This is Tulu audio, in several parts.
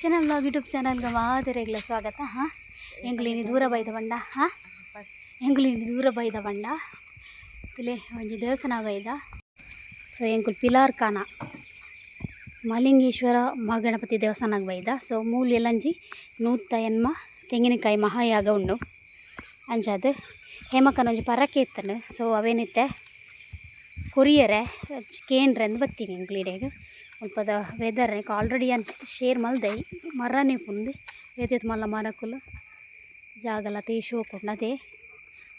ಅರ್ಚನಾ ವ್ಲಾಗ್ ಯೂಟ್ಯೂಬ್ ಚಾನಲ್ಗೆ ಮಾತೆರೆಗ್ಲ ಸ್ವಾಗತ. ಹಾಂ, ಎಂಕ್ಲು ದೂರ ಬೈದ ಬಂಡ. ಹಾಂ, ಎಂಕ್ಲು ದೂರ ಬೈದ ಬಂಡ ತುಲೆ ಒಂಜಿ ದೇವಸ್ಥಾನ ಬೈದ. ಸೊ ಎಂಕುಲು ಪಿಲಾರ್ಖಾನ ಮಲಿಂಗೇಶ್ವರ ಮಹಾಗಣಪತಿ ದೇವಸ್ಥಾನಕ್ಕೆ ಬೈದ. ಸೊ ಮೂಲು ಎಲ್ಲಂಜಿ 108 ತೆಂಗಿನಕಾಯಿ ಮಹಾಯಾಗ ಉಂಡು. ಅಂಚಾದ್ ಹೇಮಕ್ಕನ ಒಂಜಿ ಪರಕೆ ಇತ್ತಂಡು. ಸೊ ಅವೇನಿತ್ತೆ ಕೊರಿಯರೆ ಕೇಂದ್ರ ಅಂದ್ ಬತ್ತೀನಿ ಎಂಕ್ಲು ಇಡೆಗ್. ಮುಲ್ಪದ ವೆದರ್ ಆಲ್ರೆಡಿ ಯಾನ್ ಶೇರ್ ಮಲ್ದೆ, ಮರನೇ ಪುಂದು ಏತೇತ್ ಮಲ್ಲ ಮರಕುಲು, ಜಾಗಲ ತೇ ಶೋಕು ಉಂಡು, ಅದೇ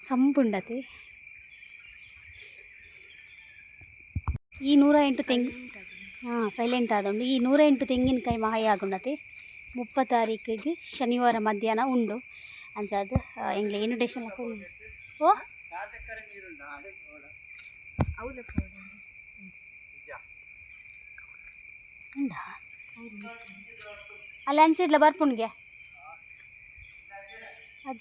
ಸಂಪುಂಡತೆ. ಈ 108 ತೆಂಗ್ ಹಾಂ ಸೈಲೆಂಟ್ ಆದುಂಡು. ಈ 108 ತೆಂಗಿನಕಾಯಿ ಮಹಾಯಾಗ ಉಂಡತೆ 30 ತಾರೀಕಿಗೆ ಶನಿವಾರ ಮಧ್ಯಾಹ್ನ ಉಂಡು. ಅಂಚಾದ್ ಎಂಕ್ಲೆ ಇನ್ವಿಟೇಷನ್ ಓ ಉಂಡಾ ಅಲ್ಲ ಅಂಚಿಡ್ಲ ಬರ್ಪುಣ್ಗೆ ಅದು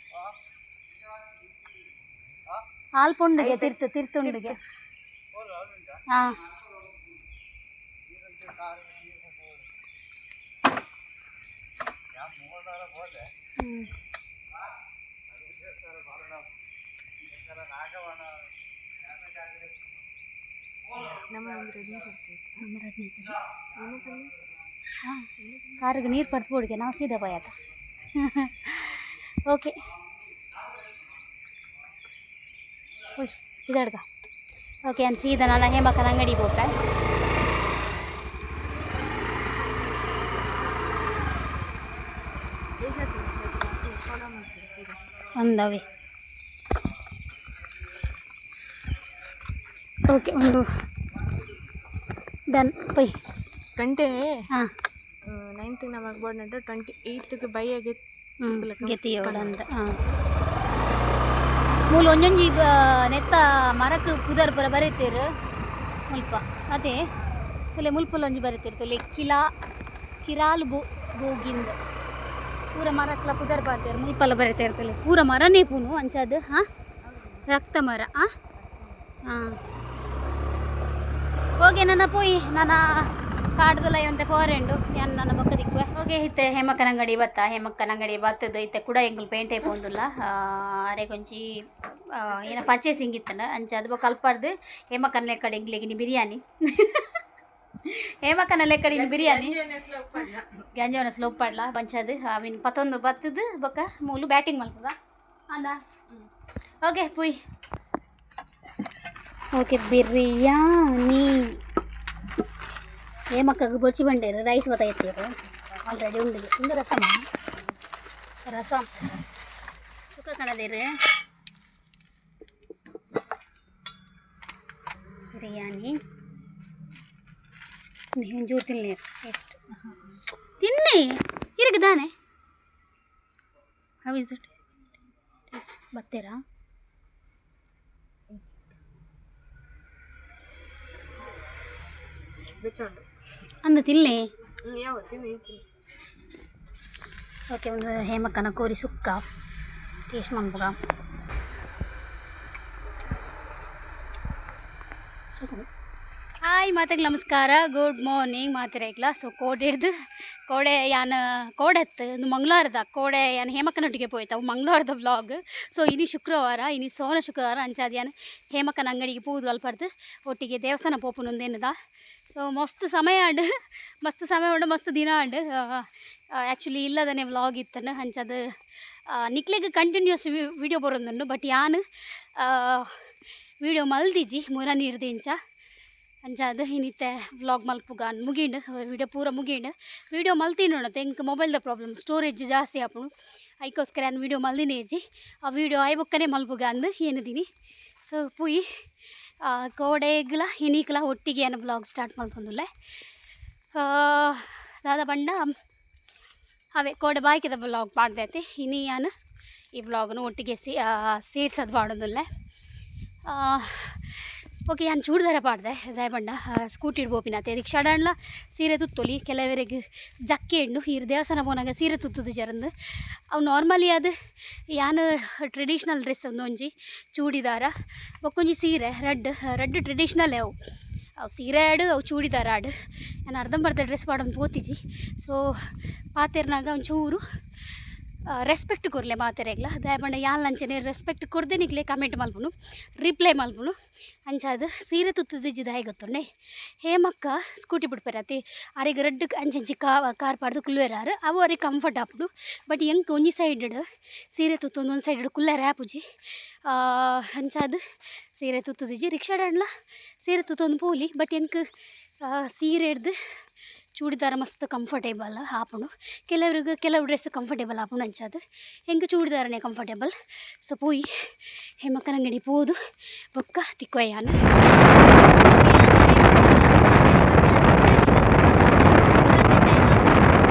ಆಲ್ಪುಂಡುಗೆ ತಿರ್ತು ತಿರ್ತುಂಡುಗೆ. ಹಾಂ, ಹ್ಞೂ. ನಮ್ಮ ಒಂದು ರೆಡ್ನೇ ಸರ್ತಿ. ನಮ್ಮ ಎರಡನೇ ಸರಿ. ಹಾಂ, ಕಾರಿಗೆ ನೀರು ಪಡ್ದು ನಾವು ಸೀದಾ ಬಾಯತ. ಓಕೆ, ಉಯ್ ಇದಡ್ಗ. ಓಕೆ, ನಾನು ಸೀದಾ ನಾನು ಹೇಮಕ್ಕನ ಅಂಗಡಿಗೆ ಪೋಪೆ. ಒಂದವೆ. ಓಕೆ, ಒಂದು ಡನ್ ಪೈ. ಗಂಟೆ. ಹಾಂ. ನೈನ್ತ್ ನಮಗೆ ಬೋರ್ಡ್ ನಟ್ಟು 28ಗೆ ಬೈಯಾಗೆ. ಹ್ಞೂ, ಗೆತಿಯೋಡು ಅಂದ. ಹಾಂ, ಮೂಲು ಒಂಜೊಂಜಿ ನೆತ್ತ ಮರಕ್ ಪುದರ್ ಪೂರ ಬರೀತೀರು ಮುಲ್ಪ. ಅದೇ ತುಲೆ ಮುಲ್ಪುಲ ಒಂಜಿ ಬರೀತೀರು ತುಲೆ, ಕಿಲಾ ಕಿರಾಲ್ ಬೋ ಬೋಗಿಂದ್ ಪೂರ ಮರಕ್ಲ ಪುದರ್ ಪಾಡ್ತೇರು. ಮುಲ್ಪಲ ಬರೀತೇರು ತುಲೆ, ಪೂರ ಮರನೇ ಪೂನು ಅಂಚಾದ್. ಹಾಂ, ರಕ್ತ ಮರ. ಹಾಂ ಹಾಂ, ಓಕೆ. ನನ್ನ ಪೋಯಿ ನನ್ನ ಕಾಡ್ದಲ ಒಂತೆ ಫೋರೆಂಡು ಯಾನ್ ನನ್ನ ಬೊಕ್ಕ ದಿಕ್ಕುವೆ. ಓಕೆ, ಇತ್ತೆ ಹೇಮಕ್ಕನ ಅಂಗಡಿ ಬತ್ತ. ಹೇಮಕ್ಕನ ಅಂಗಡಿ ಬತ್ತದ ಇತ್ತೆ ಕೂಡ ಎಂಕುಲು ಪೇಂಟೆ ಪೋಂದುಲ್ಲ. ಅರೆಗೊಂಜಿ ಏನ ಪರ್ಚೇಸಿಂಗ್ ಇತ್ತಂಡ. ಅಂಚ ಅದು ಬೊಕ್ಕ ಅಲ್ಪಾರ್ದು ಹೇಮಕ್ಕನ ಲೆಕ್ಕಡೆ ಎಂಕ್ಲೆಗಿನಿ ಬಿರಿಯಾನಿ, ಹೇಮಕ್ಕನ ಲೆಕ್ಕಡೆ ಇನಿ ಬಿರಿಯಾನಿ ಗಂಜವನ ಸ್ಲೋಪ್ ಪಾಡ್ಲ ಬಂಚದು ಅವಿನ್ ಪತ್ತೊಂದು ಬತ್ತದು. ಬೊಕ್ಕ ಮೂಲು ಬ್ಯಾಟಿಂಗ್ ಮಲ್ಪುಗ ಅಂದ. ಓಕೆ ಪುಯ್. ಓಕೆ, ಬಿರಿಯಾನಿ ಹೇಮಕ್ಕಗ್ ಬೊರ್ಚಿ ಬಂಡೇರು ರೈಸ್ ಬತ್ತ ಆಲ್ರೆಡಿ ಉಂಡು. ಉಂದು ರಸಮ, ರಸಂ ಸುಕ್ಕ ಕಣದೇರು. ಬಿರಿಯಾನಿ ಒಂಚೂರು ತಿನ್ಲಿ. ಎಷ್ಟು ತಿನ್ನಿ ಇರಗ ದಾನೆ. How is that taste? ಬತ್ತೀರಾ? ಬೆಚ್ಚುಂಡು. ಅಂದ ತಿನ್ಲಿ. ಯಾವ ತಿನ್ನಿ ತಿನ್ನಿ. ಓಕೆ, ಒಂದು ಹೇಮಕ್ಕನ ಕೋರಿ ಸುಕ್ಕ ಟೇಸ್ಟ್ ಮನ್ಪುಗ. ಹಾಯ್ ಮಾತೆಗ್ ನಮಸ್ಕಾರ, ಗುಡ್ ಮಾರ್ನಿಂಗ್ ಮಾತೆರೆಗ್ಲ. ಸೊ ಕೋಡೆ ಹಿಡ್ದು ಕೋಡೆ ಯಾನ್ ಕೋಡೆ ಒಂದು ಮಂಗಳವಾರದ ಕೋಡೆ ಯಾನ್ ಹೇಮಕ್ಕನೊಟ್ಟಿಗೆ ಪೋಯ್ತು, ಅವು ಮಂಗಳವಾರದ ವ್ಲಾಗ್. ಸೊ ಇನಿ ಶುಕ್ರವಾರ, ಇನಿ ಸೋನ ಶುಕ್ರವಾರ. ಅಂಚಾದ್ ಯಾನ್ ಹೇಮಕ್ಕನ ಅಂಗಡಿಗೆ ಪೋದು ಅಲ್ಪರ್ದು ಒಟ್ಟಿಗೆ ದೇವಸ್ಥಾನ ಪೋಪುನೊಂದೇನದ. ಸೊ ಮಸ್ತ್ ಸಮಯ ಆಂಡ್, ಮಸ್ತ್ ಸಮಯ ಉಂಡು, ಮಸ್ತ್ ದಿನ ಆಂಡ್. Actually ಇಲ್ಲದನೆ vlog ಇತ್ತನ. ಅಂಚಾದ್ ನಿಕ್ಲೆಗ್ ಕಂಟಿನ್ಯೂಸ್ ವಿಡಿಯೋ ಬರೋದುಂಡು, ಬಟ್ ಯಾನ್ ವಿಡಿಯೋ ಮಲ್ದಿಜಿ ಮುರ ನೀರ್ದು ಇಂಚ. ಅಂಚಾದ್ ಇನಿತ್ತೆ ವ್ಲಾಗ್ ಮಲ್ಪುಗ ಮುಗೀಂಡು, ವಿಡಿಯೋ ಪೂರ ಮುಗೀಂಡು. ವಿಡಿಯೋ ಮಲ್ತೀನಿ ನೋಡತ್ತೆ, ಎಂಕ್ ಮೊಬೈಲ್ದ ಪ್ರಾಬ್ಲಮ್, ಸ್ಟೋರೇಜ್ ಜಾಸ್ತಿ ಆಪುಂಡು. ಐಕೋಸ್ಕರ ಯಾನ್ ವಿಡಿಯೋ ಮಲ್ದಿನೇ ಇಜ್ಜಿ. ಆ ವಿಡಿಯೋ ಆಯ್ ಬೊಕ್ಕನೆ ಮಲ್ಪುಗ ಅಂದ್ ಏನಿದ್ದೀನಿ. ಸೊ ಪುಯ್ ಕೋಡೆಗ್ಲ ಇನಿಕ್ಲ ಒಟ್ಟಿಗೆ ಯಾನ್ ವ್ಲಾಗ್ ಸ್ಟಾರ್ಟ್ ಮಲ್ತೊಂದುಲ್ಲೆ. ದಾದ ಪಂಡ ಅವೇ ಕೋಡೆ ಬಾಯ್ಕಿದ ವ್ಲಾಗ್ ಪಾಡ್ದೈತಿ. ಇನಿ ಯಾನ್ ಈ ವ್ಲಾಗ್ನು ಒಟ್ಟಿಗೆ ಸೇರ್ಸದ್ ಪಾಡೊಂದುಲ್ಲೆ. ಓಕೆ, ಯಾನ್ ಚೂಡಿದಾರ ಪಾಡ್ದೆ. ದಾಯೆ ಪಂಡ ಸ್ಕೂಟಿಡ್ ಪೋಪಿನತೆ, ರಿಕ್ಷಾಡಾಂಡ್ಲ ಸೀರೆ ತುತ್ತೊಲಿ. ಕೆಲವರೆಗ್ ಜಕ್ಕೆ ಉಂಡು. ಈರ್ ದೇವಸ್ಥಾನ ಪೋನಾಗ ಸೀರೆ ತುತ್ತುದು ಜರಂದು. ಅವು ನಾರ್ಮಲಿ ಅದು ಯಾನ್ ಟ್ರೆಡಿಷ್ನಲ್ ಡ್ರೆಸ್ ಒಂಜಿ ಚೂಡಿದಾರ ಬೊಕ್ಕೊಂಜಿ ಸೀರೆ, ರಡ್ಡ್ ರಡ್ಡ್ ಟ್ರೆಡಿಷ್ನಲ್ ಅವು. ಅವು ಸೀರೆ ಆಡು ಅವು ಚೂಡಿದಾರ ಆಡು ನಾನು ಅರ್ಧಂಬರ್ಧ ಡ್ರೆಸ್ ಪಾಡೊಂದು ಪೋತಿಜಿ. ಸೊ ಪಾತೆರ್ನಾಗ ಒಂಚೂರು ರೆಸ್ಪೆಕ್ಟ್ ಕೊರ್ಲೆ ಮಾತೆರೆಗ್ಲ. ದಾಯೆ ಪಂಡ ಯಾನ್ ಅಂಚನೆ ರೆಸ್ಪೆಕ್ಟ್ ಕೊರ್ದೆ ನಿಕ್ಲೆ ಕಮೆಂಟ್ ಮಲ್ಪುನು, ರಿಪ್ಲೈ ಮಲ್ಪುನು. ಅಂಚಾದ್ ಸೀರೆ ತುತ್ತುದಿಜ್ಜಿ ದಾಯೆ ಗೊತ್ತುಂಡೆ? ಹೇಮಕ್ಕ ಸ್ಕೂಟಿ ಬುಡ್ಪೆರ್ ಅತೆ, ಅರೆಗ್ ರಡ್ಡ್ ಅಂಚಂಚಿ ಕಾರ್ ಪಾಡ್ದು ಕುಲ್ಲುವೆರ್, ಅವು ಅರೆಗ್ ಕಂಫರ್ಟ್ ಆಪುಂಡು. ಬಟ್ ಎಂಕ್ ಒಂಜಿ ಸೈಡ್ ಸೀರೆ ತುತ್ತೊಂದು ಒಂಜಿ ಸೈಡ್ ಕುಲ್ಲರೆ ಆಪುಜಿ. ಅಂಚಾದ್ ಸೀರೆ ತುತ್ತುದಿಜ್ಜಿ. ರಿಕ್ಷಾಡಾಂಡಲ ಸೀರೆ ತುತ್ತೊಂದು ಪೋಲಿ. ಬಟ್ ಎಂಕ್ ಸೀರೆಡ್ದು ಚೂಡಿದಾರ ಮಸ್ತ್ ಕಂಫರ್ಟೇಬಲ್ ಆಪುಂಡು. ಕೆಲವ್ರಿಗೆ ಕೆಲವು ಡ್ರೆಸ್ ಕಂಫರ್ಟೇಬಲ್ ಆಪುಂಡು. ಅಂಚಾದ್ ಎಂಕ್ ಚೂಡಿದಾರನೇ ಕಂಫರ್ಟೇಬಲ್. ಸೊ ಪೋಯಿ ಹೇಮಕ್ಕನ ಅಂಗಡಿ ಪೋದು ಬೊಕ್ಕ ತಿಕ್ಕುವ ಯಾನ್.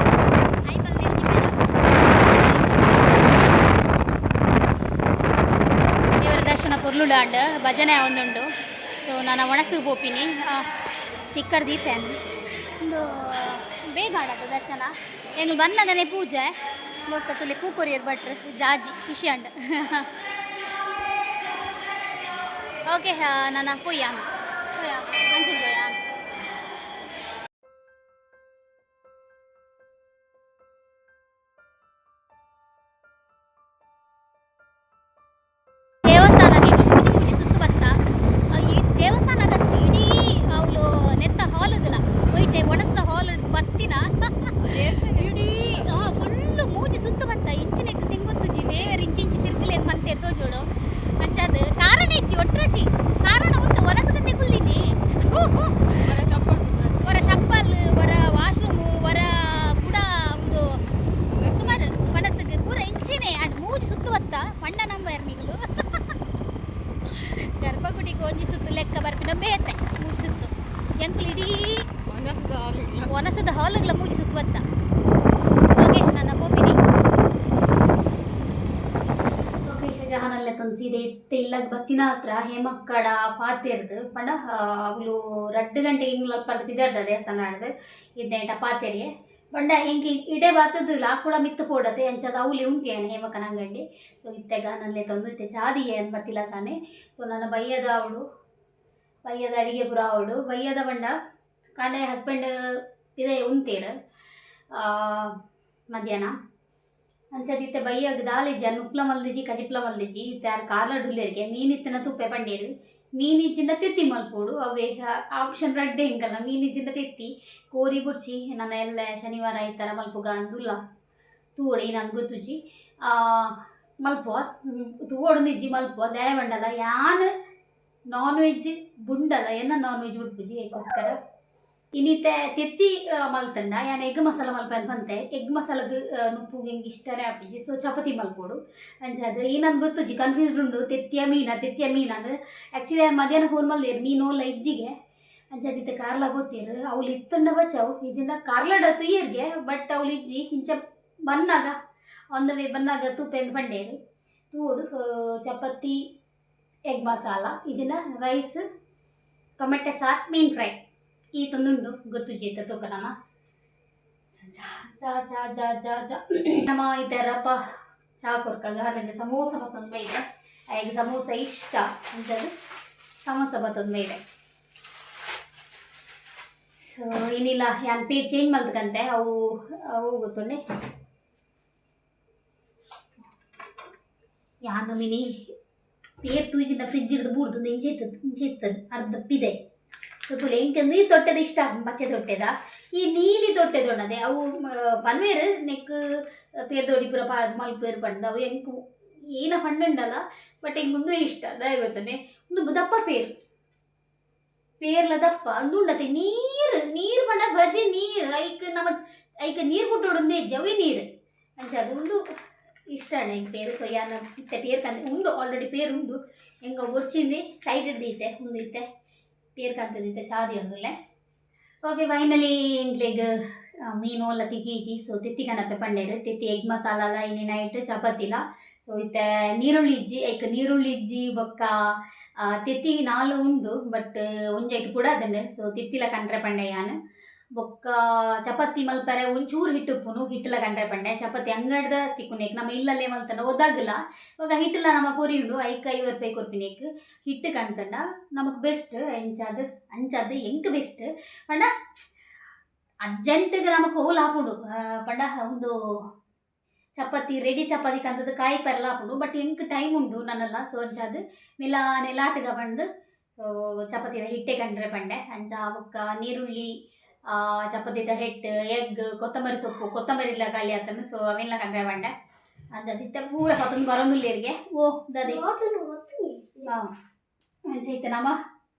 ದೇವರ ದರ್ಶನ ಪೊರ್ಲುಡಾಂಡ್, ಭಜನೆ ಒಂದುಂಡು. ಸೊ ನಾನು ಒಣಸು ಪೋಪಿನಿ. ಸ್ಟಿಕ್ಕರ್ ದೀತೇನೆ. ಒಂದು ಬೇಗ ಆಡೋದು ದರ್ಶನ. ಎಂಗ್ಲು ಬಂದಾಗನೇ ಪೂಜೆ ಬೊಕ್ಕ ತುಲೆ ಪೂ ಕೊರಿಯರ್ ಭಟ್ರು ಜಾಜಿ ಖುಷಿ ಅಂಡ್. ಓಕೆ, ನಾನು ಪೊಯ್ಯ ಅಂಚಿನ ಪೊಯ್ಯ. ದೇವಸ್ಥಾನಕ್ಕೆ ಪೂಜೆ ಪೂಜೆ ಸುತ್ತು ಬತ್ತ. ಈ ದೇವಸ್ಥಾನ ಇಡೀ ಅವಳು ನೆತ್ತ ಹಾಲ್ ಇದಲ್ಲ ಒಯ್ಟೆ ಒಣಸ್ದ ಹಾಲ್ ಬತ್ತಿನ ಇಡೀ ಫುಲ್ಲು ಮೂಜಿ ಸುತ್ತು ಬತ್ತ. ಇಂಚಿನೆಕ್ ತಿಂಗೊತ್ತುಜಿ. ದೇವೆರ್ ಇಂಚಿಂಚಿ ತಿರ್ಗಲೇನ್ ಮಂತೇರ್ ತೋಜೋಡು. ಅಂಚಾದ್ ಕಾರಣ ಇಜ್ಜಿ, ಒಟ್ರಾಸಿ ಕಾರಣ ಉಂಡು. ಒನಸಗಂದೆ ಕುಲ್ದಿನಿ. ಹೊರ ಚಪ್ಪಲ್, ಹೊರ ವಾಶ್ರೂಮು, ಹೊರ ಪುಡ ಒಂದು ಸುಮಾರು ಮನಸ್ಸಿಗೆ ಪೂರ ಇಂಚಿನೆ ಅಂಡ್ ಮೂಜಿ ಸುತ್ತು ಬತ್ತ. ಪಂಡ ನಂಬರ್ ನಿಗಲು. ಗರ್ಭಗುಡಿಗೆ ಒಂಜಿ ಸುತ್ತು ಲೆಕ್ಕ ಬರ್ಪಿನ ಬೇತೆ ಮೂಜಿ ಸುತ್ತು. ಎಂಕುಲು ಇಡೀ ಒನಸದ ಹಾಲ್ಗ್ಲ ಮೂಜಿ ಸುತ್ತು ಬತ್ತ. ಓಕೆ, ನನ್ನ ಪೋಪಿನಿ. ಓಕೆ, ಜಹನಲ್ಲೇ ತೊಂದು ಇತ್ತೆ ಇಲ್ಲಗ್ ಬತ್ತಿನ ಹತ್ರ ಹೇಮಕ್ಕಡ ಪಾತೆರ್ದು ಪಂಡ ಅವಳು 2 ಗಂಟೆಗೆ ಇಂಗ್ಲ ಅಲ್ಪರ್ದು ಪಿದರ್ದ ದೇವಸ್ಥಾನ ಆಡ್ದು ಇದ್ದೇಟ ಪಾತೆರಿಯೆ. ಪಂಡ ಎಂಕ್ ಇಡೆ ಬಾತದ್ದು ಕೂಡ ಮಿತ್ತು ಪೋಡತೆ. ಅಂಚದ ಅವಲಿ ಉಂತಿಯೇನೆ ಹೇಮಕ್ಕನ ಅಂಗಡಿ. ಸೊ ಇತ್ತೆ ಗಾನಲ್ಲೇ ತಂದು ಇತ್ತೆ ಚಾದಿಯೇ ಬತ್ತಿಲ್ಲ ತಾನೆ. ಸೊ ನನ್ನ ಬಯ್ಯದ ಅವಳು ಬಯ್ಯದ ಅಡಿಗೆ ಪೂರ ಅವಳು ಬಯ್ಯದ ಬಂಡ ಕಾಂಡೆ ಹಸ್ಬೆಂಡ್ ಇದೆ ಉಂತೇರು ಮಧ್ಯಾಹ್ನ. ಅಂಚದ ಇತ್ತೆ ಬಯ್ಯಗ್ ದಾಲಿಜಿ ನುಪ್ಲ ಮಲ್ದಿಜಿ, ಕಜಿಪ್ಲ ಮಲ್ದಿಜಿ. ಇತ್ತೆ ಆರ್ ಕಾರ್ಲ ಡುಲ್ಲೇರಿಗೆ ಮೀನಿತ್ತಿನ ತುಪ್ಪೆ ಪಂಡೇರು. ಮೀನಿಜ್ಜಿಂದ ತೆತ್ತಿ ಮಲ್ಪೋಡು. ಅವೇ ಆಪ್ಷನ್ ರಡ್ಡೆ ಹಿಂಗಲ್ಲ. ಮೀನಿಜ್ಜಿಂದ ತೆತ್ತಿ ಕೋರಿ ಬುಡ್ಚಿ. ನನ್ನ ಎಲ್ಲ ಶನಿವಾರ ಐತರ ಮಲ್ಪುಗ ಅಂದುಲ್ಲ. ತೂವಡಿ ನನ್ಗೆ ಗೊತ್ತುಜಿ. ಮಲ್ಪುವ ತೂವೊಡು ನಿಜ್ಜಿ ಮಲ್ಪುವ ದಾಯ ಬಂಡಲ. ಯಾನ್ ನಾನ್ ವೆಜ್ ಬುಂಡಲ ಎನ್ನ ನಾನ್ ವೆಜ್ ಉಡ್ಪುಜಿ ಏಕೋಸ್ಕರ ಇನ್ನಿತ್ತೆ ತೆತ್ತಿ ಮಲ್ತಂಡ ಯಾನ್ ಎಗ್ ಮಸಾಲ ಮಲ್ಪಂತ ಬಂತೆ. ಎಗ್ ಮಸಾಲಗ್ ನುಪ್ಪು ಎಂಕ್ ಇಷ್ಟನೇ ಆಪುಜಿ. ಸೊ ಚಪಾತಿ ಮಲ್ಪೊಡು. ಅಂಚಾದ್ ಈ ನನ್ಗೆ ಗೊತ್ತುಜಿ, ಕನ್ಫ್ಯೂಸ್ಡ್ ಉಂಡು, ತೆತ್ತಿಯ ಮೀನ ತೆತ್ತಿಯ ಮೀನ ಅಂದ್ರೆ. ಆ್ಯಕ್ಚುಲಿ ಯಾರು ಮಧ್ಯಾಹ್ನ ಫೋನ್ ಮಲ್ದೇರು, ಮೀನು ಓಲ್ಲ ಇಜ್ಜಿಗೆ. ಅಂಚಾದ್ ಇತ್ತೆ ಕಾರ್ಲ ಗೊತ್ತೀರು. ಅವ್ಲು ಇತ್ತಂಡ ಬಚಾವ್ ಇಜ್ಜಿಂಡ ಕಾರ್ಲಡ ತುಯ್ಯರ್ಗೆ. ಬಟ್ ಅವ್ಲು ಇಜ್ಜಿ. ಇಂಚ ಬನ್ನಾಗ ಆನ್ the way ಬನ್ನಾಗ ತೂಪೆಂದು ಬಂಡೇರು. ತೂಡು ಚಪಾತಿ ಎಗ್ ಮಸಾಲ ಇಜಿಂಡ ರೈಸ್ ಟೊಮೆಟೊ ಸಾರ್ ಮೀನ್ ಫ್ರೈ ಈ ತಂದುಂಡು. ಗೊತ್ತುಜಿ ಇತ್ತ ತೂಕನಮ್ಮ. ಚಾ ಚಾ ಚಾ ಚಾ ಚಾ ಚಾ. ನಮ್ಮ ಇದ್ದಾರಪ್ಪ ಚಾ ಕೊರ್ಕಾಗ ಆಮೇಲೆ ಸಮೋಸ ಬತ್ತೊಂದು ಬೈದೆ. ಈಗ ಸಮೋಸ ಇಷ್ಟ ಅಂತದ್ದು ಸಮೋಸ ಬತ್ತೊಂದು ಬೈದೆ. ಸೊ ಏನಿಲ್ಲ, ಯಾನ್ ಪೇರ್ ಚೇಂಜ್ ಮಲ್ತಕಂತೆ. ಅವು ಅವು ಗೊತ್ತುಂಡೆ. ಯಾನು ಮಿನಿ ಪೇರ್ ತೂಜಿನ ಫ್ರಿಜ್ ಹಿಡ್ದು ಬೂಡ್ದು ಇಂಚೆ ಇತ್ತು ಇಂಚೆ ಇತ್ತು ಅರ್ಧ ಪಿದೆ. ಸೊ ಎಂಕ್ ನೀರು ತೊಟ್ಟೆದ ಇಷ್ಟ, ಪಚ್ಚೆ ತೊಟ್ಟೆದ. ಈ ನೀಲಿ ತೊಟ್ಟೆದೊಣ್ಣದೆ ಅವು ಪನ್ವೇರ್ ನೆಕ್ ಪೇರ್ ದೊಡಿ ಪೂರ ಪಾಡ್ದು ಮಲ್ಪೇರು ಪಂಡ. ಅವು ಎಂಕ್ ಏನ ಪಂಡುಂಡಲ್ಲ, ಬಟ್ ಎಂಕ್ ಉಂದು ಇಷ್ಟ. ದಾಯೆ ಗೊತ್ತನೆ? ಉಂದು ದಪ್ಪ ಪೇರ್, ಪೇರ್ಲ ದಪ್ಪ ಅಂದುಂಡತೆ. ನೀರು ನೀರು ಪಂಡ ಬಜೆ ನೀರು. ಐಕ್ ನಮ್ಮ ಐಕ್ ನೀರು ಪುಟ್ಟೋಡುಂದೇ ಜವೆ ನೀರು. ಅಂಚ ಅದು ಉಂದು ಇಷ್ಟ ಅಣ್ಣ ಎಂಕ್ ಪೇರು. ಸೊ ಯಾನ ಇತ್ತೆ ಪೇರ್ ಕಂತೆ ಉಂಡು. ಆಲ್ರೆಡಿ ಪೇರು ಉಂಡು. ಎಂಗ ಒರ್ಚಿಂది ಸೈಡ್ ಹಿಡ್ದು ಉಂದು ಇತ್ತೆ ಪೇರ್ ಕಂತದಿತ್ತೆ ಚಾದಿ ಒಂದುಲ್ಲೆ. ಓಕೆ, ಫೈನಲಿ ಎಂಕ್ಲೆಗ್ ಮೀನು ಓಲ್ಲ ತಿಕ್ಕೀಜಿ. ಸೊ ತೆತ್ತಿ ಕನಪೆ ಪಂಡೇರು. ತೆತ್ತಿ ಎಗ್ ಮಸಾಲಲ ಇನಿ ನೈಟ್ ಚಪಾತಿಲ. ಸೊ ಇತ್ತೆ ನೀರುಳ್ಳಿ ಇಜ್ಜಿ. ಐಕ್ ನೀರುಳ್ಳಿ ಇಜ್ಜಿ. ಬೊಕ್ಕ ತೆತ್ತಿ ನಾಲ್ ಉಂಡು, ಬಟ್ ಒಂಜೈಟ್ ಪುಡ ಅದಂಡೆ. ಸೊ ತೆತ್ತಿಲ ಕಂಡ್ರೆ ಪಂಡೆ ಯಾನ್. ಬೊಕ್ಕ ಚಪಾತಿ ಮಲ್ಪರೆ ಒಂಚೂರು ಹಿಟ್ಟು ಉಪ್ಪುನು ಹಿಟ್ಟುಲ ಕಂಡ್ರೆ ಪಂಡೆ. ಚಪಾತಿ ಅಂಗಡ್ದ ತಿಕ್ಕುನೇಕ್ ನಮ್ಮ ಇಲ್ಲಲ್ಲೇ ಮಲ್ತಂಡ ಒದಾಗಲ. ಬೊಕ್ಕ ಹಿಟ್ಟುಲ ನಮ್ಮ ಕೊರಿಯುಂಡು ಐಕ್ 50 ರೂಪಾಯಿ ಕೊರ್ಪಿನೇಕ್ ಹಿಟ್ಟು ಕಂತಂಡ ನಮಕ್ ಬೆಸ್ಟ್. ಅಂಚಾದ್ ಅಂಚಾದ್ ಎಂಕ್ ಬೆಸ್ಟ್ ಪಂಡ ಅರ್ಜೆಂಟ್ಗ್ ನಮಕ್ ಓಲ್ ಆಪುಂಡು. ಪಂಡ ಉಂದು ಚಪಾತಿ ರೆಡಿ ಚಪಾತಿ ಕಂತದ ಕಾಯಿ ಪೆರಲ ಆಪುಂಡು. ಬಟ್ ಎಂಕ್ ಟೈಮ್ ಉಂಡು ನನ್ನಲ್ಲ. ಸೊ ಅಂಚಾದ್ ಮೆಲ್ಲ ನೆಲಾಟಗ ಪಂದ್ ಸೊ ಚಪಾತಿದ ಹಿಟ್ಟೆ ಕಂಡ್ರೆ ಪಂಡೆ. ಅಂಚ ಬೊಕ್ಕ ನೀರುಳ್ಳಿ, ಚಪಾತಿದ ಹಿಟ್ಟು, ಎಗ್, ಕೊತ್ತಂಬರಿ ಸೊಪ್ಪು, ಕೊತ್ತಂಬರಿ ಇಲ್ಲ ಖಾಲಿ ಆತನು. ಸೊ ಅವೆಲ್ಲ ಕಂಡ್ರೆ ಪಂಡೆ. ಅಂಚ ಇತ್ತೆ ಪೂರ ಪತ್ತೊಂದು ಬರೋಂದುಲ್ಲೇರಿಗೆ ಓ ದಾದೆ. ಅಂಚ ಇತ್ತೆ ನಮ್ಮ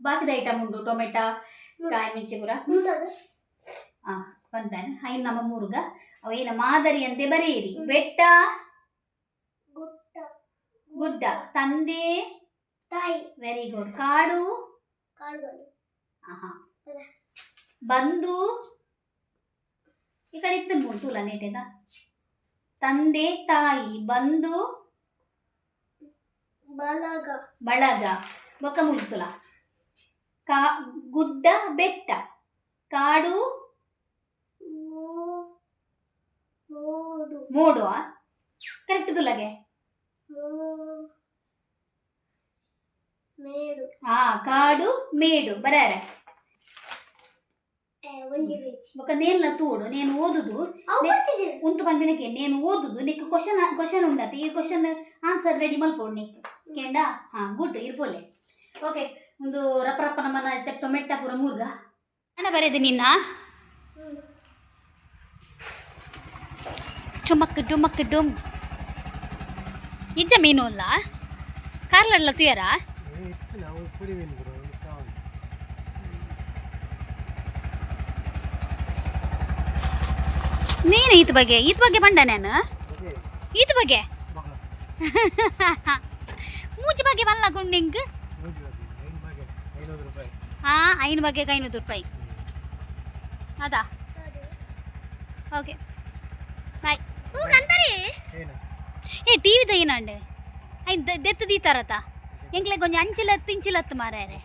ಬಾಕಿದ ಐಟಮ್ ಉಂಡು, ಟೊಮೆಟೊ, ಕಾಯಿ ಮುಂಚೆ ಪೂರ ಪನ್ಪೇನ್. ಐನ್ ನಮ್ಮ ಮೂರುಗ ಅವೇನ ಮಾದರಿ ಅಂತೆ ಬರೆಯಿರಿ. ಬೆಟ್ಟ, ಗುಡ್ಡ, ತಂದೆ, ತಾಯಿ, ವೆರಿ ಗುಡ್. ಕಾಡು, ಕಾಡುಗಳು, ಆಹಾ, ಬಂದು ಈ ಕಡೆ ಇತ್ತು ಮೂರ್ತುಲ ನೇಟೆದ. ತಂದೆ ತಾಯಿ ಬಂದು ಬಳಗ, ಬಳಗ. ಬೊಕ್ಕ ಮುರ್ತುಲ ಕಾ ಗುಡ್ಡ, ಬೆಟ್ಟ, ಕಾಡು, ಮೋಡು, ಮೋಡುವ ಕರೆಕ್ಟ್ ತುಲಗೆ. ಮೇಡು. ಹಾ, ಕಾಡು ಮೇಡು ಬರಾರೆ. ಒಂಜಿ ಪೇಜ್. ಬೊಕ್ಕ ನೇನ್ಲ ತೂಡು ನೇನು ಓದುದು. ಅವು ಬರ್ತಿದೆ. ಉಂತು ಪನ್ಪಿನಕ್ಕೆ ನೇನು ಓದುದು ನಿಕ್ ಕ್ವಶನ್ ಕ್ವಶನ್ ಉಂಡತ್ತೆ. ಈ ಕ್ವಶನ್ ಆನ್ಸರ್ ರೆಡಿ ಮಲ್ಪೊಡು ನಿಕ್ ಕೇಂಡ. ಹಾ, ಗುಡ್ ಇರ್ಪೋಲೆ. ಓಕೆ, ಒಂದು ರಪ್ಪ ರಪ್ಪ ನಮ್ಮನ್ನ ಇತ್ತೆ ಟೊಮೆಟೊ ಪೂರ ಮೂರ್ಗ ಅಣ್ಣ ಬರೆದು ನಿನ್ನ ಚುಮಕ್ ಡುಮಕ್ ಡುಮ್ ಇಜ್ಜ ಮೀನು ಅಲ್ಲ ಕಾರ್ಲಡ್ಲ ತುಯರ. ನೀನು ಈತ ಬಗ್ಗೆ ಈತ ಬಗ್ಗೆ ಬಂಡ ನಾನು ಈತ ಬಗ್ಗೆ ಮೂಜಿ ಬಗ್ಗೆ ಬಲ್ಲ ಗುಂಡಿಂಗ್. ಹಾ, ಐನು ಬಗ್ಗೆ 500 ರೂಪಾಯಿ ಅದಾ. Okay, bye. ಏ ಟಿವಿದ ಏನಂಡೆ ಐನ್ ದೆತ್ತು ದೀತಾರತ ಎಂಕ್ಲೆ ಕೊಂಚ ಅಂಚಿಲತ್ತು ಇಂಚಿಲತ್ತು ಮಾರಾರೆ.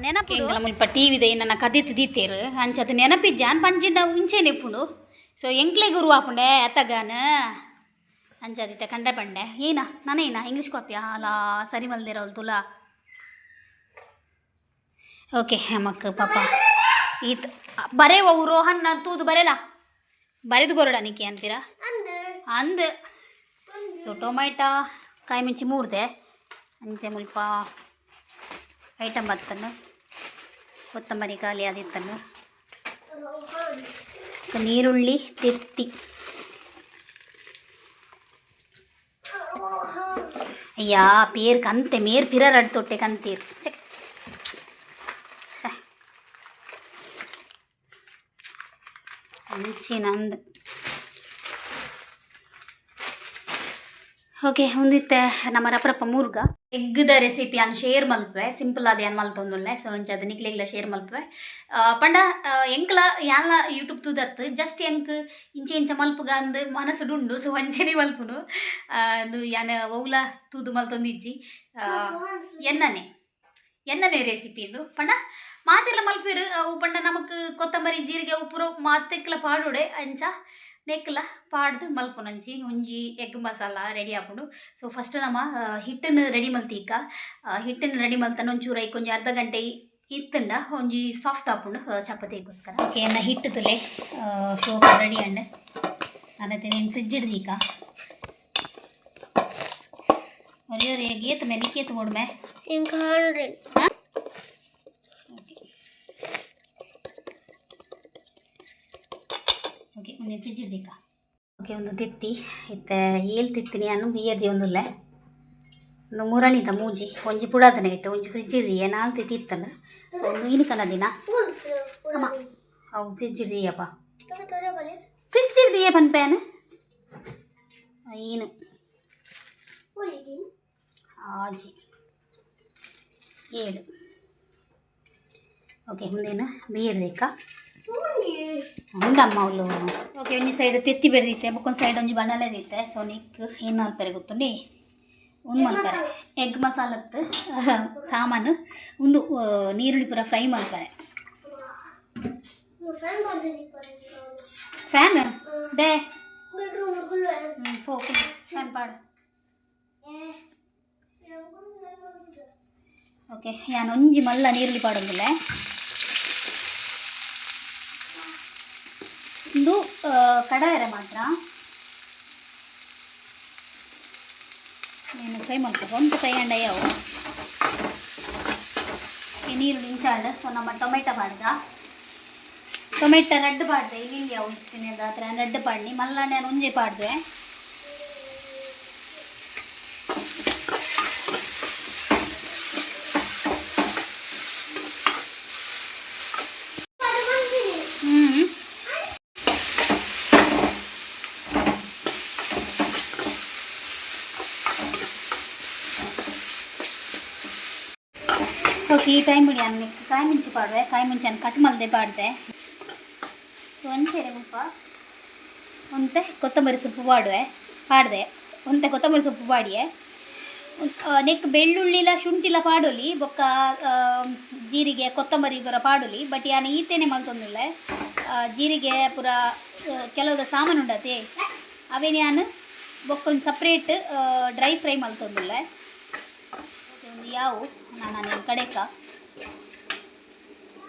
ನೆನಪು ಮುಲ್ಪ ಟಿವಿದ ಏನನ್ನ ಕದೆತ್ತು ದೀತೇರು. ಅಂಚದ ನೆನಪಿಜ್ಜ ಅನ್ ಪಂಚಿಂಡ ಉಂಚೆ ನೆಪ್ಪುಂಡು. ಸೊ ಎಂಕ್ಲೆ ಗುರು ಆಪುಂಡೆ ಅತ್ತಗಾನ ಅಂಚದಿತ್ತೆ ಕಂಡ ಪಂಡೆ. ಏನ ನಾನೇನಾ ಇಂಗ್ಲೀಷ್ ಕಾಪಿ ಅಲಾ ಸರಿ ಮಲ್ದಿರವಲ್ ತುಲಾ. ಓಕೆ, ಮಕ್ಕ ಪಾಪ ಈತ್ ಬರೇವವು ರೋಹನ್ ತೂದು ಬರೆಲ ಬರೆದು ಗೊರಡ ನಿಕ್ಕೆ ಅಂತೀರಾ. ಅಂದು. ಅಂದ್ ಸೊ ಟೊಮೆಟೊ ಕಾಯಿ ಮುಂಚಿ ಮೂರ್ದೆ. ಅಂಚೆ ಮುಲ್ಪ ಐಟಮ್ ಬತ್ತನ್ನು ಕೊತ್ತಂಬರಿ ಖಾಲಿ ಆದಿತ್ತನ್ನು ನೀರುಳ್ಳಿ ತೆತ್ತಿ. ಅಯ್ಯ ಪೇರ್ ಕಂತೆ ಮೇರ್ ಪಿರರಡ್ ತೊಟ್ಟೆ ಕಂತೀರ್ ಚೆಕ್. ಅಂಚೆ ನಂದು. ಓಕೆ, ಒಂದಿತ್ತೆ ನಮ್ಮ ರಪ್ರಪ್ಪ ಮೂರ್ಗ ಎಗ್ದ ರೆಸಿಪಿ ಅನ್ ಶೇರ್ ಮಲ್ಪುವೆ. ಸಿಂಪಲ್ ಅದು ಏನು ಮಲ್ತೊಂದುಲ್ಲೆ. ಸೊ ಒಂಚ ಅದು ನಿಕ್ಲೆಗ್ಲ ಶೇರ್ ಮಲ್ಪುವೆ. ಪಂಡ ಎಂಕ್ಲ ಯಾನ್ಲ ಯೂಟ್ಯೂಬ್ ತೂದತ್ತು ಜಸ್ಟ್ ಎಂಕ್ ಇಂಚೆ ಇಂಚ ಮಲ್ಪುಗ ಅಂದ್ ಮನಸ್ಸುಡು ಉಂಡು. ಸೊ ಅಂಚನೆ ಮಲ್ಪುನು. ಅದು ಯಾನ್ ಒವ್ಲ ತೂದು ಮಲ್ತೊಂದಿಜ್ಜಿ. ಎನ್ನನೆ ಎನ್ನನೆ ರೆಸಿಪಿ ಇದು. ಪಂಡ ಮಾತೆಲ್ಲ ಮಲ್ಪಿರು ಅವು. ಪಂಡ ನಮಕ್ ಕೊತ್ತಂಬರಿ ಜೀರಿಗೆ ಉಪ್ಪುರು ಮಾತೆಕ್ಲ ಪಾಡುಡೆ. ಅಂಚ ನೆಕ್ಲ ಪಾಡ್ದು ಮಲ್ಪುನಂಚಿ ಒಂಜಿ ಎಗ್ ಮಸಾಲ ರೆಡಿ ಆಪುಂಡು. ಸೊ ಫಸ್ಟ್ ನಮ್ಮ ಹಿಟ್ಟನ್ನು ರೆಡಿ ಮಲ್ತೀಕ. ಹಿಟ್ಟನ್ನು ರೆಡಿ ಮಲ್ತನ ಒಂಚೂರು ಐಕ್ ಒಂಜಿ ಅರ್ಧ ಗಂಟೆ ಇತ್ತಂಡ ಒಂಜಿ ಸಾಫ್ಟ್ ಆಪುಂಡು ಚಪಾತಿಗೋಸ್ಕರ. ಓಕೆ, ಎನ್ನ ಹಿಟ್ಟು ತುಲೆ ಶೋಕ ರೆಡಿ ಅಂಡ್ ಅನತೆ ನೀನು ಫ್ರಿಜ್ ಹಿಡ್ದೀಕ. ಒರಿ ಒರಿ ಏತ್ ಮೇ ನಿಕ್ಕೇತ್ ಬೋಡ್ಮೆ. ಇಂಕ 100. ಓಕೆ ಓಕೆ, ಒಂದು ಫ್ರಿಜ್ ಹಿಡ್ದೀಕ. ಓಕೆ, ಒಂದು ತಿತ್ತಿ ಇತ್ತೆ ಏಲ್ ತಿತ್ತೀನಿ ಅನ್ನು ಬಿಯರ್ದಿ ಒಂದುಲ್ಲೆ. ಒಂದು ಮೂರಣಿದ ಮೂಜಿ ಒಂಜಿ ಪುಡಾದನೆ ಇಟ್ಟು ಒಂಜಿ ಫ್ರಿಜ್ ಹಿಡ್ದಿಯೆ ನಾಲ್ ತಿತ್ತಿ ಇತ್ತನ. ಸೊ ಒಂದು ಇನಿಕನ ದಿನ ಅಮ್ಮ ಅವು ಫ್ರಿಜ್ ಹಿಡ್ದಿಯಪ್ಪ. ಫ್ರಿಜ್ ಹಿಡ್ದಿಯೆ ಪನ್ಪೇನು ಏನು ಆಜಿ ಏಳು. ಓಕೆ, ಮುಂದೇನು ಬೀರ್ದಿಕ್ಕ ಉಂಡಮ್ಮ ಅವಳು. ಓಕೆ, ಒಂಜಿ ಸೈಡ್ ತೆತ್ತಿ ಬೆರೆದಿತ್ತೆ, ಬೊಕ್ಕೊಂದು ಸೈಡ್ ಒಂಜಿ ಬಣಲೆ ದಿತ್ತೆ. ಸೊ ನಿಕ್ ಏನು ಮಲ್ಪೆರೆ ಗೊತ್ತುಂಡಿ? ಉಂದು ಮಲ್ಪೆರೆ ಎಗ್ ಮಸಾಲತ್ತು ಸಾಮಾನು. ಒಂದು ನೀರುಳ್ಳಿ ಪೂರ ಫ್ರೈ ಮಲ್ಪೆರೆ. ಫ್ಯಾನ್. Fan they. Bedroom. ಪೋ, ಫ್ಯಾನ್ ಪಾಡು. ಓಕೆ, ಯಾನ್ ಒಂಜಿ ಮಲ್ಲ ನೀರುಳ್ಳಿ ಪಾಡೊಂದುಲ್ಲೆ. ಇಂದು ಕಡಾಯರ ಮಾತ್ರ నేను ಫ್ರೈ ಮಲ್ಪುಗ. ಒಂದು ಫ್ರೈ ಅಂಡ ಅವು ಈ ನೀರುಳ್ಳಿ ಇಂಚಾಂಡ್. ಸೊ ನಮ್ಮ ಟೊಮೆಟೊ ಪಾಡ್ದ. ಟೊಮೆಟೊ ರಡ್ಡ್ ಪಾಡ್ದೆ. ಇಲ್ಲಿ ಅವು ಇತ್ತಿನ ಹತ್ರ ರಡ್ಡ್ ಪಾಡ್ನಿ. ಮಲ್ಲಾಂಡೆ ನಾನು ಒಂಜೆ ಪಾಡ್ದೆ. ಹ್ಞೂ, ಓಕೆ. ಈ ಟೈಮ್ ಬಿಡಿ ಅನ್ನ ಕಾಯಿ ಮುಂಚೆ ಪಾಡುವೆ. ಕಾಯಿ ಮುಂಚೆ ಕಟ್ ಮಲ್ದೆ ಪಾಡ್ದೆ. ಒಂಚೇರೆ ಮುಲ್ಪ ಒಂತೆ ಕೊತ್ತಂಬರಿ ಸೊಪ್ಪು ಪಾಡುವೆ. ಪಾಡ್ದೆ, ಒಂತೆ ಕೊತ್ತಂಬರಿ ಸೊಪ್ಪು ಪಾಡಿಯೆ. ನೆಕ್ ಬೆಳ್ಳುಳ್ಳಿಲ ಶುಂಠಿಲ ಪಾಡೊಲಿ, ಬೊಕ್ಕ ಜೀರಿಗೆ ಕೊತ್ತಂಬರಿ ಪೂರ ಪಾಡೊಲಿ. ಬಟ್ ಯಾನ್ ಈತೇನೆ ಮಲ್ತೊಂದುಲ್ಲೆ. ಜೀರಿಗೆ ಪೂರ ಕೆಲವುದ ಸಾಮಾನು ಉಂಡತೆ, ಅವೇನು ಯಾನ್ ಬೊಕ್ಕ ಒಂದು ಸಪ್ರೇಟ್ ಡ್ರೈ ಫ್ರೈ ಮಲ್ತೊಂದುಲ್ಲೆ. ಒಂದು ಯಾವು ನಾನು ನಾನು ಕಡೆಕ.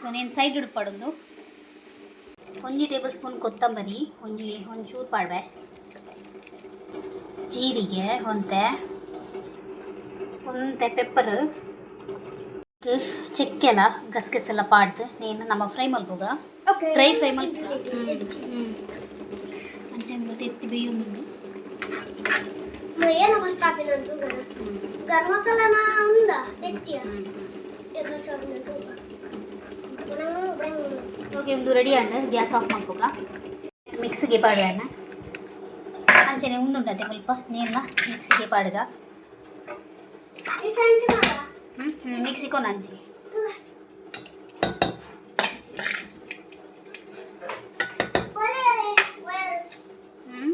ಸೊ నేను ಸೈಡ್ ಪಾಡೊಂದು. ಒಂಜಿ ಟೇಬಲ್ ಸ್ಪೂನ್ ಕೊತ್ತಂಬರಿ, ಒಂಜಿ ಒಂಚೂರು ಪಾಡ್ವೆ. ಜೀರಿಗೆ ಒಂತೆ, ಒಂತೆ ಪೆಪ್ಪರ್, ಚಕ್ಕೆಲ ಗಸಗಸೆಲ್ಲ ಪಾಡ್ದು నేను ನಮ್ಮ ಫ್ರೈ ಮಲ್ಪುಗ. ಡ್ರೈ ಫ್ರೈ ಮಲ್ಪುಗ. ಹ್ಞೂ, ಅಂಚೆ ತೆತ್ತಿ ಬೇಯೊಂದುಂಡು. ಏನು ಗರಂ ಮಸಾಲಾನ ఉందా తెత్తిಯ? ಹ್ಞೂ. ಓಕೆ, ಒಂದು ರೆಡಿ ಅಂಡ್ ಗ್ಯಾಸ್ ಆಫ್ ಮಲ್ಪುಗ. ಮಿಕ್ಸಿಗೆ ಪಾಡ್ಯಾನ. ಅಂಚನೆ ಉಂದುಂಡತೆ ಮುಲ್ಪ ನೀರ್ನ ಮಿಕ್ಸಿಗೆ ಪಾಡುಗ. ಹ್ಞೂ, ಮಿಕ್ಸಿ ಕೊನಂಚಿ. ಹ್ಞೂ,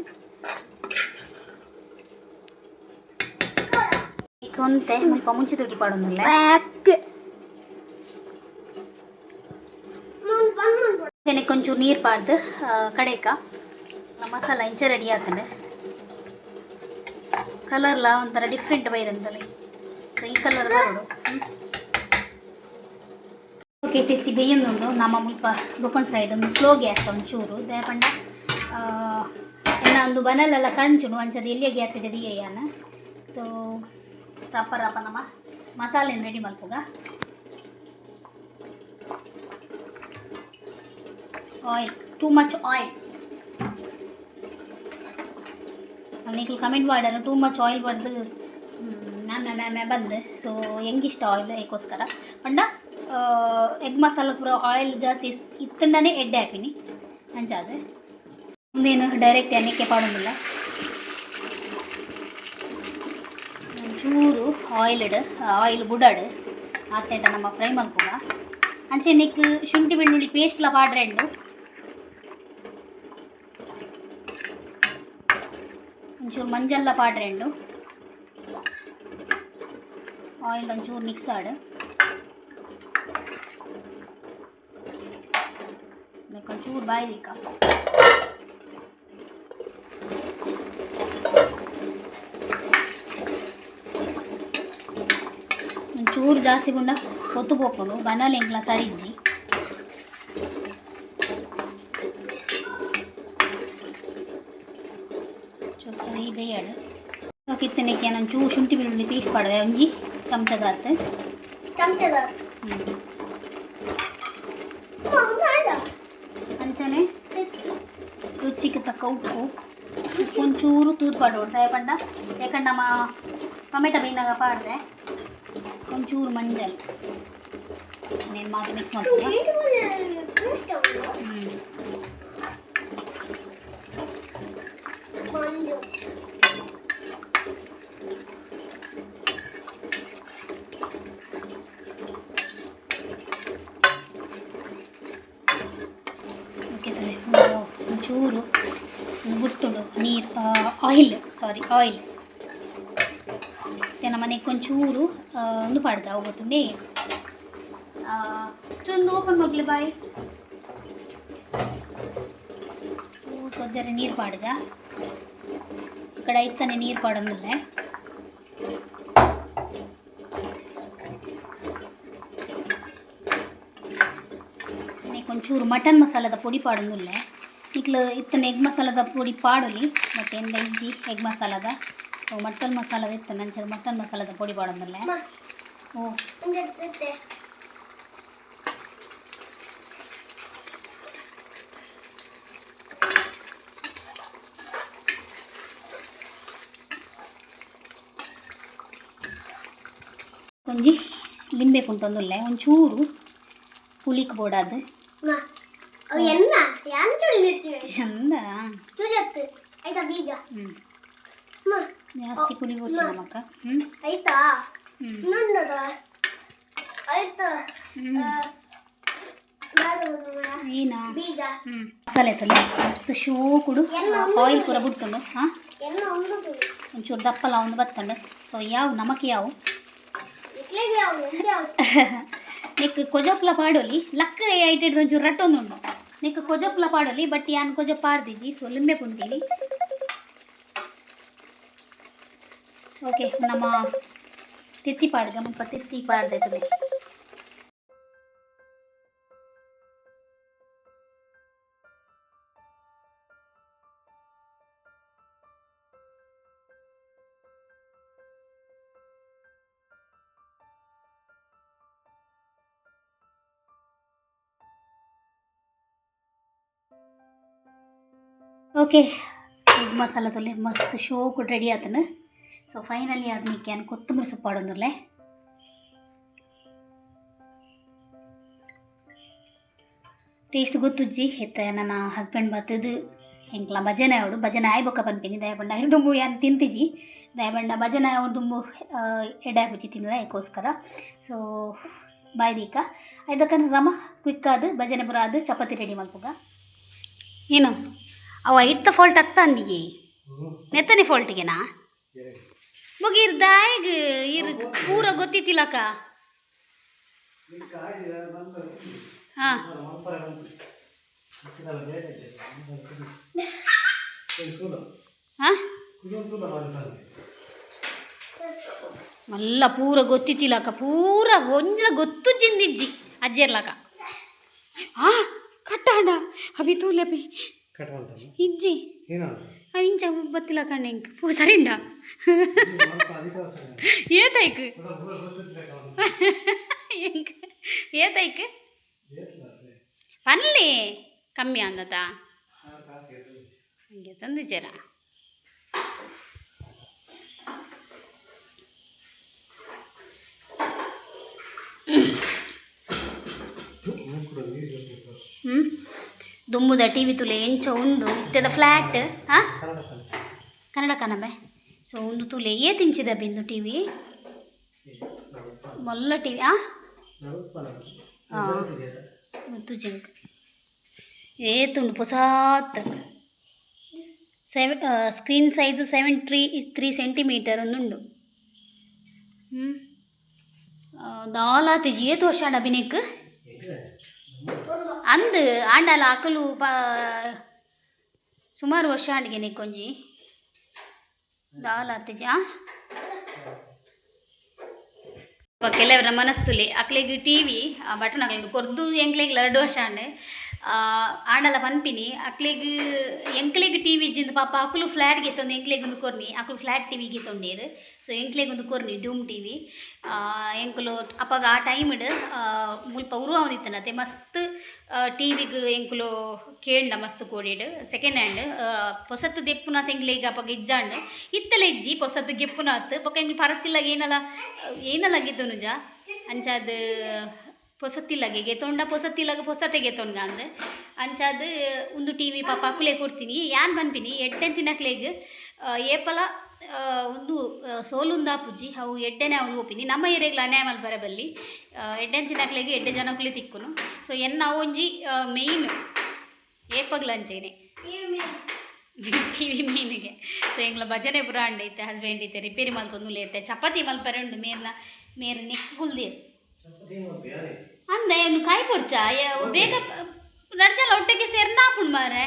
ಒಂತೆ ಮುಲ್ಪ ಮುಂಚೆ ತುಟಿ ಪಾಡೊಂದುಲ್ಲೆ. ಕೊಂಚೂರು ನೀರು ಪಾಡ್ದು ಕಡೆಕ. ಮಸಾಲ ಇಂಚ ರೆಡಿ ಆತಂಡೆ. ಕಲರ್ಲ ಒಂಥರ ಡಿಫ್ರೆಂಟ್ ಬೈದಂತಲೆ. ಈ ಕಲರ್ ಬರೋಡು. ಓಕೆ, ತೆತ್ತಿ ಬೇಯೊಂದುಂಡು. ನಮ್ಮ ಮುಲ್ಪ ಬೊಕ್ಕೊಂದು ಸೈಡ್ ಒಂದು ಸ್ಲೋ ಗ್ಯಾಸ್ ಒಂಚೂರು ದಾಯೆ ಪಂಡ ಎನ್ನ ಒಂದು ಬನಲೆಲ್ಲ ಕಂಚುಡು. ಅಂಚದ ಎಲ್ಲಿಯ ಗ್ಯಾಸ್ ಇಡದು ಯಾನ. ಸೊ ರಪ್ಪ ರಪ್ಪ ನಮ್ಮ ಮಸಾಲೆನ ರೆಡಿ ಮಲ್ಪುಗ. Oil, too much oil. ನಿಕ್ಲು ಕಮೆಂಟ್ ಮಾಡ್ಯಾರ, ಟೂ ಮಚ್ ಆಯಿಲ್ ಬಡ್ದು ಮ್ಯಾಮ್ ಮ್ಯಾಮ್ ಮ್ಯಾಮ್ ಬಂದು. ಸೊ ಎಂಗಿಷ್ಟ ಆಯಿಲ್ ಏಕೋಸ್ಕರ ಪಂಡ ಎಗ್ ಮಸಾಲ ಪೂರ ಆಯಿಲ್ ಜಾಸ್ತಿ ಇತ್ತಂಡನೇ ಎಡ್ಡೆ ಹಾಪಿನಿ ಅಂಚಾದ. ಮುಂದೇನು ಡೈರೆಕ್ಟ್ ಎಣ್ಣೆಗೆ ಪಾಡೊಂದಿಲ್ಲ. ಒಂಚೂರು ಆಯಿಲ್ ಇಡು, ಆಯಿಲ್ ಬುಡಾಡು. ಆತೇಟ ನಮ್ಮ ಫ್ರೈ ಮಲ್ಪುಗ. ಅಂಚೆ ನಿಕ್ ಶುಂಠಿ ಬೆಳ್ಳುಳ್ಳಿ ಪೇಸ್ಟ್ಲ ಪಾಡ್ರೆಂಡು. ಒಂಚೂರು ಮಂಜಲ್ಲ ಪಾಡ್ರೆಂಡು. ಆಯಿಲ್ ಒಂಚೂರು ಮಿಕ್ಸ್ ಆಡು. ಒಂಚೂರು ಬಾಯಿ ದಿಕ್ಕ. ಒಂಚೂರು ಜಾಸ್ತಿ ಗುಂಡ ಹೊತ್ತು ಪೋಪುಂಡು. ಬನಲ್ ಎಂಕ್ಲ ಸರಿ ಇಜ್ಜಿ. ಚೂರು ಸರಿ ಬೇಯಾಡು. ಕಿತ್ತನೆಕ್ಕೆ ಒಂಚೂರು ಶುಂಠಿ ಬೆಳ್ಳುಳ್ಳಿ ಪೇಸ್ಟ್ ಪಾಡುವೆ, ಒಂಜಿ ಚಮಚದಾತ್. ಚಮಚದ. ಹ್ಞೂ. ಅಂಚನೆ ರುಚಿಗೆ ತಕ್ಕ ಉಪ್ಪು. ಒಂಚೂರು ತೂದು ಪಾಡೋಡು. ದಾಯೆ ಪಂಡ ಯಾಕಂದ್ರೆ ನಮ್ಮ ಟೊಮೆಟೊ ಬೇಯ್ನಾಗ ಪಾಡ್ದೆ. ಒಂಚೂರು ಮಂಜಲ್. నేను ಮಾತ್ರ ಮಿಕ್ಸ್ ಮಾಡ್ತೀನಿ. ಹ್ಞೂ. ಮಂಜು. ಓಕೆ, ತಲೆ ಒಂಚೂರು ಗುರ್ತುಂಡು ನೀರು, ಆಯಿಲ್, ಸಾರಿ, ಆಯಿಲ್. ಮತ್ತು ನಮ್ಮ ಮನೆಗೆ ಒಂಚೂರು ಒಂದು ಪಾಡ್ದ ಅವು ಗೊತ್ತುಂಡೆ. ಚೊಂದು ಓಪನ್ ಮಗ್ಲಿ ಬಾಯ್. ತೊದ್ದೆರೆ ನೀರು ಪಾಡ್ಗ. ಈ ಕಡೆ ಇತ್ತನೆ ನೀರು ಪಾಡೊಂದಿಲ್ಲ. ಒಂಚೂರು ಮಟನ್ ಮಸಾಲದ ಪೊಡಿ ಪಾಡೊಂದುಲ್ಲೆ. ನಿಕ್ಲು ಇತ್ತನೆ ಎಗ್ ಮಸಾಲದ ಪೊಡಿ ಪಾಡೊಲಿ, ಬಟ್ ಎಂದ ಇಜ್ಜಿ ಎಗ್ ಮಸಾಲದ. ಸೊ ಮಟನ್ ಮಸಾಲದ ಇತ್ತನೆ, ಅಂಚದ ಮಟನ್ ಮಸಾಲದ ಪೊಡಿ ಪಾಡೊಂದುಲ್ಲೆ. ಓ. ಒಂಜಿ ತೆತ್ತೆ. ಒಂಜಿ ಲಿಂಬೆ ಪುಂಟೊಂದುಲ್ಲೆ, ಒಂಚೂರು ಪುಳಿಕ್ ಬೋಡಾದ್. ಮಾ, ಅವು ಎನ್ನ ಯಾನ್ ಚುಳಿದಿರ್ತೀನಿ. ಅಂದ. ಚುಳಿಯತ್ತು ಆಯ್ತಾ ಬೀಜ? ಹ್ಞೂ. ಮಾ. ಜಾಸ್ತಿ ಪುಳಿ ಬೋಡ್ಚಿ ನಮಕ್ಕ. ಹ್ಞೂ. ಆಯ್ತಾ? ಹ್ಞೂ. ಇನ್ನೊಂದದ ಆಯ್ತಾ? ಹ್ಞೂ. ಏನಾ? ಬೀಜ. ಹ್ಞೂ, ಮಸಾಲೆ ತಲೆ ಮಸ್ತ್ ಶೋಕುಡು ಆಯಿಲ್ ಪೂರ ಬಿಡ್ತುಂಡು. ಹಾಂ. ಎನ್ನ ಒಂದು ತುಳಿ. ಒಂಚೂರು ದಪ್ಪಲ ಒಂದು ಬತ್ತಂಡು. ಸೊ ಯಾವ ನಮಕ್ ಯಾವ ಇಟ್ಲೆಗೆ ಯಾವ ಯಾವ? ನೆಕ್ ಕೊಜಪ್ಲ ಪಾಡೊಲಿ. ಲಕ್ಕ ಐಟೆಡ್ ಒಂಚೂರು ರಟ್ಟೊಂದುಂಡು. ನೆಕ್ ಕೊಜಪ್ಲ ಪಾಡೊಲಿ, ಬಟ್ ಯಾನ್ ಕೊಜ ಪಾಡ್ದಿಜಿ. ಸೊ ಲಿಂಬೆ ಪುಂಟಿಲಿ. ಓಕೆ, ನಮ್ಮ ತೆತ್ತಿ ಪಾಡ್ಗ. ಮುಲ್ಪ ತೆತ್ತಿ ಪಾಡ್ದೈತದೆ. ಓಕೆ, ಎಗ್ ಮಸಾಲ ತೊಲೆ ಮಸ್ತ್ ಶೋಕು ರೆಡಿ ಆತನ. ಸೊ ಫೈನಲಿ ಅದಕ್ಕೆ ಯಾನ್ ಕೊತ್ತಂಬರಿ ಸೊಪ್ಪು ಪಾಡೊಂದುಲ್ಲೆ. ಟೇಸ್ಟ್ ಗೊತ್ತುಜ್ಜಿ. ಇತ್ತೆ ನನ್ನ ಹಸ್ಬೆಂಡ್ ಬತ್ತದು ಎಂಕ್ಲ ಭಜನೆ ಅವಡು. ಭಜನೆ ಆಯ್ ಬೊಕ್ಕ ಪನ್ಪಿನಿ. ದಯಪಂಡ ದುಂಬು ಯಾನ್ ತಿಂತಿಜಿ. ದಯಪಂಡ ಭಜನೆ ಅವಡು ದುಂಬು ಎಡೆ ಆಪುಜಿ ತಿನ್ನದ ಏಕೋಸ್ಕರ. ಸೊ ಬಾಯ್ ದೀಕ ಐದಕ್ಕನ ರಮ ಕ್ವಿಕ್ ಆದ್ ಭಜನೆ ಪೂರ ಆದ್ ಚಪಾತಿ ರೆಡಿ ಮಲ್ಪುಗ. ಏನು ಅವ ಇತ್ತ ಫಾಲ್ಟ್ ಅತ್ತ ಅಂದಿಗೆ? ನೆತ್ತನೆ ಫಾಲ್ಟಿಗೆನಾ? ಬೊಗ ದಾಯಗ್ ಇರ್ ಪೂರ ಗೊತ್ತಿತ್ತಿಲ್ಲಕ್ಕ. ಹಾಂ ಹಾಂ, ಮಲ್ಲ ಪೂರ ಗೊತ್ತಿತ್ತಿಲ್ಲಕ್ಕ. ಪೂರ ಒಂಜಿಲ ಗೊತ್ತು ಜಿಂದಿಜ್ಜಿ ಅಜ್ಜೆರ್ಲಕ. ಆ ಕಟ್ಟಾಂಡ ಅಭಿ ತೂಲೆ ಅಭಿ. ಇಜ್ಜಿ, ಅವ್ ಇಂಚ ಬತ್ತಿಲ್ಲ ಕಣ್ಣೆ. ಇಂಕ್ ಪೂ ಸರಿಂಡ ಏತೈಕ್ ಎಂಕ್ ಏತೈಕ್ ಪನ್ಲಿ ಕಮ್ಮಿ ಅಂದತ ಹಂಗೆ ತಂದಿದ್ದೀರಾ? ಹ್ಞೂ, ದುಂಬುದ ಟಿ ವಿ ತುಲೆ ಎಂಚ ಉಂಡು, ಇತ್ತೆದ ಫ್ಲ್ಯಾಟ್. ಹಾಂ, ಕನ್ನಡ ಕನಮೆ. ಸೊ ಒಂದು ತುಲೆ ಏತ್ ಇಂಚಿದ ಬಿಂದು ಟಿ ವಿ? ಮೊಲ್ಲ ಟಿ ವಿ. ಆ ಹಾಂ, ಮುತ್ತು ಜಿಂಕ್ ಏತುಂಡು ಪೊಸಾತ್. Screen size 73 centimetre ಒಂದುಂಡು. ಹ್ಞೂ, ದಾಲಾತಿಜಿ. ಏತ್ ವರ್ಷ ಆಂಡ ಅಭಿನೇಕ್ ಅಂದ್ ಆಂಡಲ ಅಕುಲು ಪ ಸುಮಾರು ವರ್ಷ ಆಂಡ್ಗೆ ನೆಕ್ಕೊಂಜಿ ದಾಲಾತಿಜಿ. ಆ ಕೆಲವರ ಮನಸ್ತುಲಿ ಅಕ್ಲೆಗ್ ಟಿ ವಿ ಬಟನ್ ಅಕ್ಲೆಗ್ ಕೊರ್ದು ಎಂಕ್ಲೆಗ್ 2 ವರ್ಷ ಆಂಡ್. ಆಂಡಲ ಪನ್ಪಿನಿ ಅಕ್ಲೆಗ್ ಎಂಕ್ಲೆಗ್ ಟಿ ವಿ ಇಜ್ಜಿಂದ್ ಪಾಪ ಅಕುಲು ಫ್ಲ್ಯಾಟ್ ಗೆತ್ತೊಂದು ಎಂಕ್ಲೆಗ್ ಒಂದು ಕೊರ್ನಿ. ಅಕುಲು ಫ್ಲ್ಯಾಟ್ ಟಿ ವಿ ಗೆತ್ತೊಂಡೇರು. ಸೊ ಎಂಕ್ಲೆಗ್ ಒಂದು ಕೊರ್ನಿ ಡೂಮ್ ಟಿ ವಿ. ಎಂಕುಲು ಅಪಗ ಆ ಟೈಮ್ಡ್ ಮುಲ್ಪ ಉರು ಆವೊಂದಿತ್ತನತೆ. ಮಸ್ತ್ ಟಿ ವಿಗ್ ಎಂಕುಲು ಕೇಂಡ ಮಸ್ತ್ ಕೋಡಿಡ್. ಸೆಕೆಂಡ್ ಹ್ಯಾಂಡ್ ಪೊಸತ್ತು ದೆಪ್ಪುನಾತ್ ಎಂಕ್ಲೆಗ್ ಅಪಗ ಇಜ್ಜಾಂಡ್. ಇತ್ತಲ ಇಜ್ಜಿ ಪೊಸತ್ತು ಗೆಪ್ಪುನಾತ್. ಬೊಕ್ಕ ಎಂಕ್ಲು ಪರತಿಲ್ಲಗ ಏನಲ ಏನಲ ಗೆತ್ತೊನುಜ. ಅಂಚಾದ್ ಪೊಸತ್ತಿಲ್ಲಗೆ ಗೆತೊಂಡ ಪೊಸತ್ತಿಲ್ಲಗ ಪೊಸತೆ ಗೆತೊನ್ಗ ಅಂದ್. ಅಂಚಾದ್ ಉಂದು ಟಿ ವಿ ಪಾಪ ಅಕುಲೆ ಕೊಡ್ತೀನಿ. ಯಾನ್ ಪನ್ಪಿನಿ ಎಡ್ಡೆ ತಿನಕ್ಲೆಗ್ ಏಪಲ ಉಂದು ಸೋಲುಂದಾಪುಜಿ, ಅವು ಎಡ್ಡೆನೆ ಅವು ಪೋಪಿನಿ. ನಮ್ಮ ಏರಿಯಾಗ್ಲ ಅನ್ಯಾಯ ಮಲ್ಪರೆ ಬಲ್ಲಿ. ಎಡ್ಡೆ ತಿನಕ್ಲೆಗ್ ಎಡ್ಡೆ ಜನಕುಲೆ ತಿಕ್ಕುನು. ಸೊ ಎನ್ನ ಒಂಜಿ ಮೇಯ್ನ್ ಏಪಗ್ಲ ಅಂಚೆನೆ ಟಿ ವಿ ಮೀನಿಗೆ. ಸೊ ಎಂಗ್ಲ ಭಜನೆ ಪೂರ ಅಂಡ ಇತ್ತೆ. ಹಸ್ಬೆಂಡ್ ಇತ್ತೆ ರಿಪೇರಿ ಮಲ್ತೊಂದು ಇತ್ತೆ. ಚಪಾತಿ ಮಲ್ಪರೆ ಉಂಡು. ಮೇರ್ನ ಮೇರ್ ನೆಕ್ ಕುಲ್ದೇರು ಅಂದ ಏನು ಕಾಯಿ ಪೊಡ್ಚ ಬೇಗ ರಡ್ಜಲ ಒಟ್ಟಿಗೆ ಸೇರ್ನ ಆಪುಂಡು ಮಾರೆ.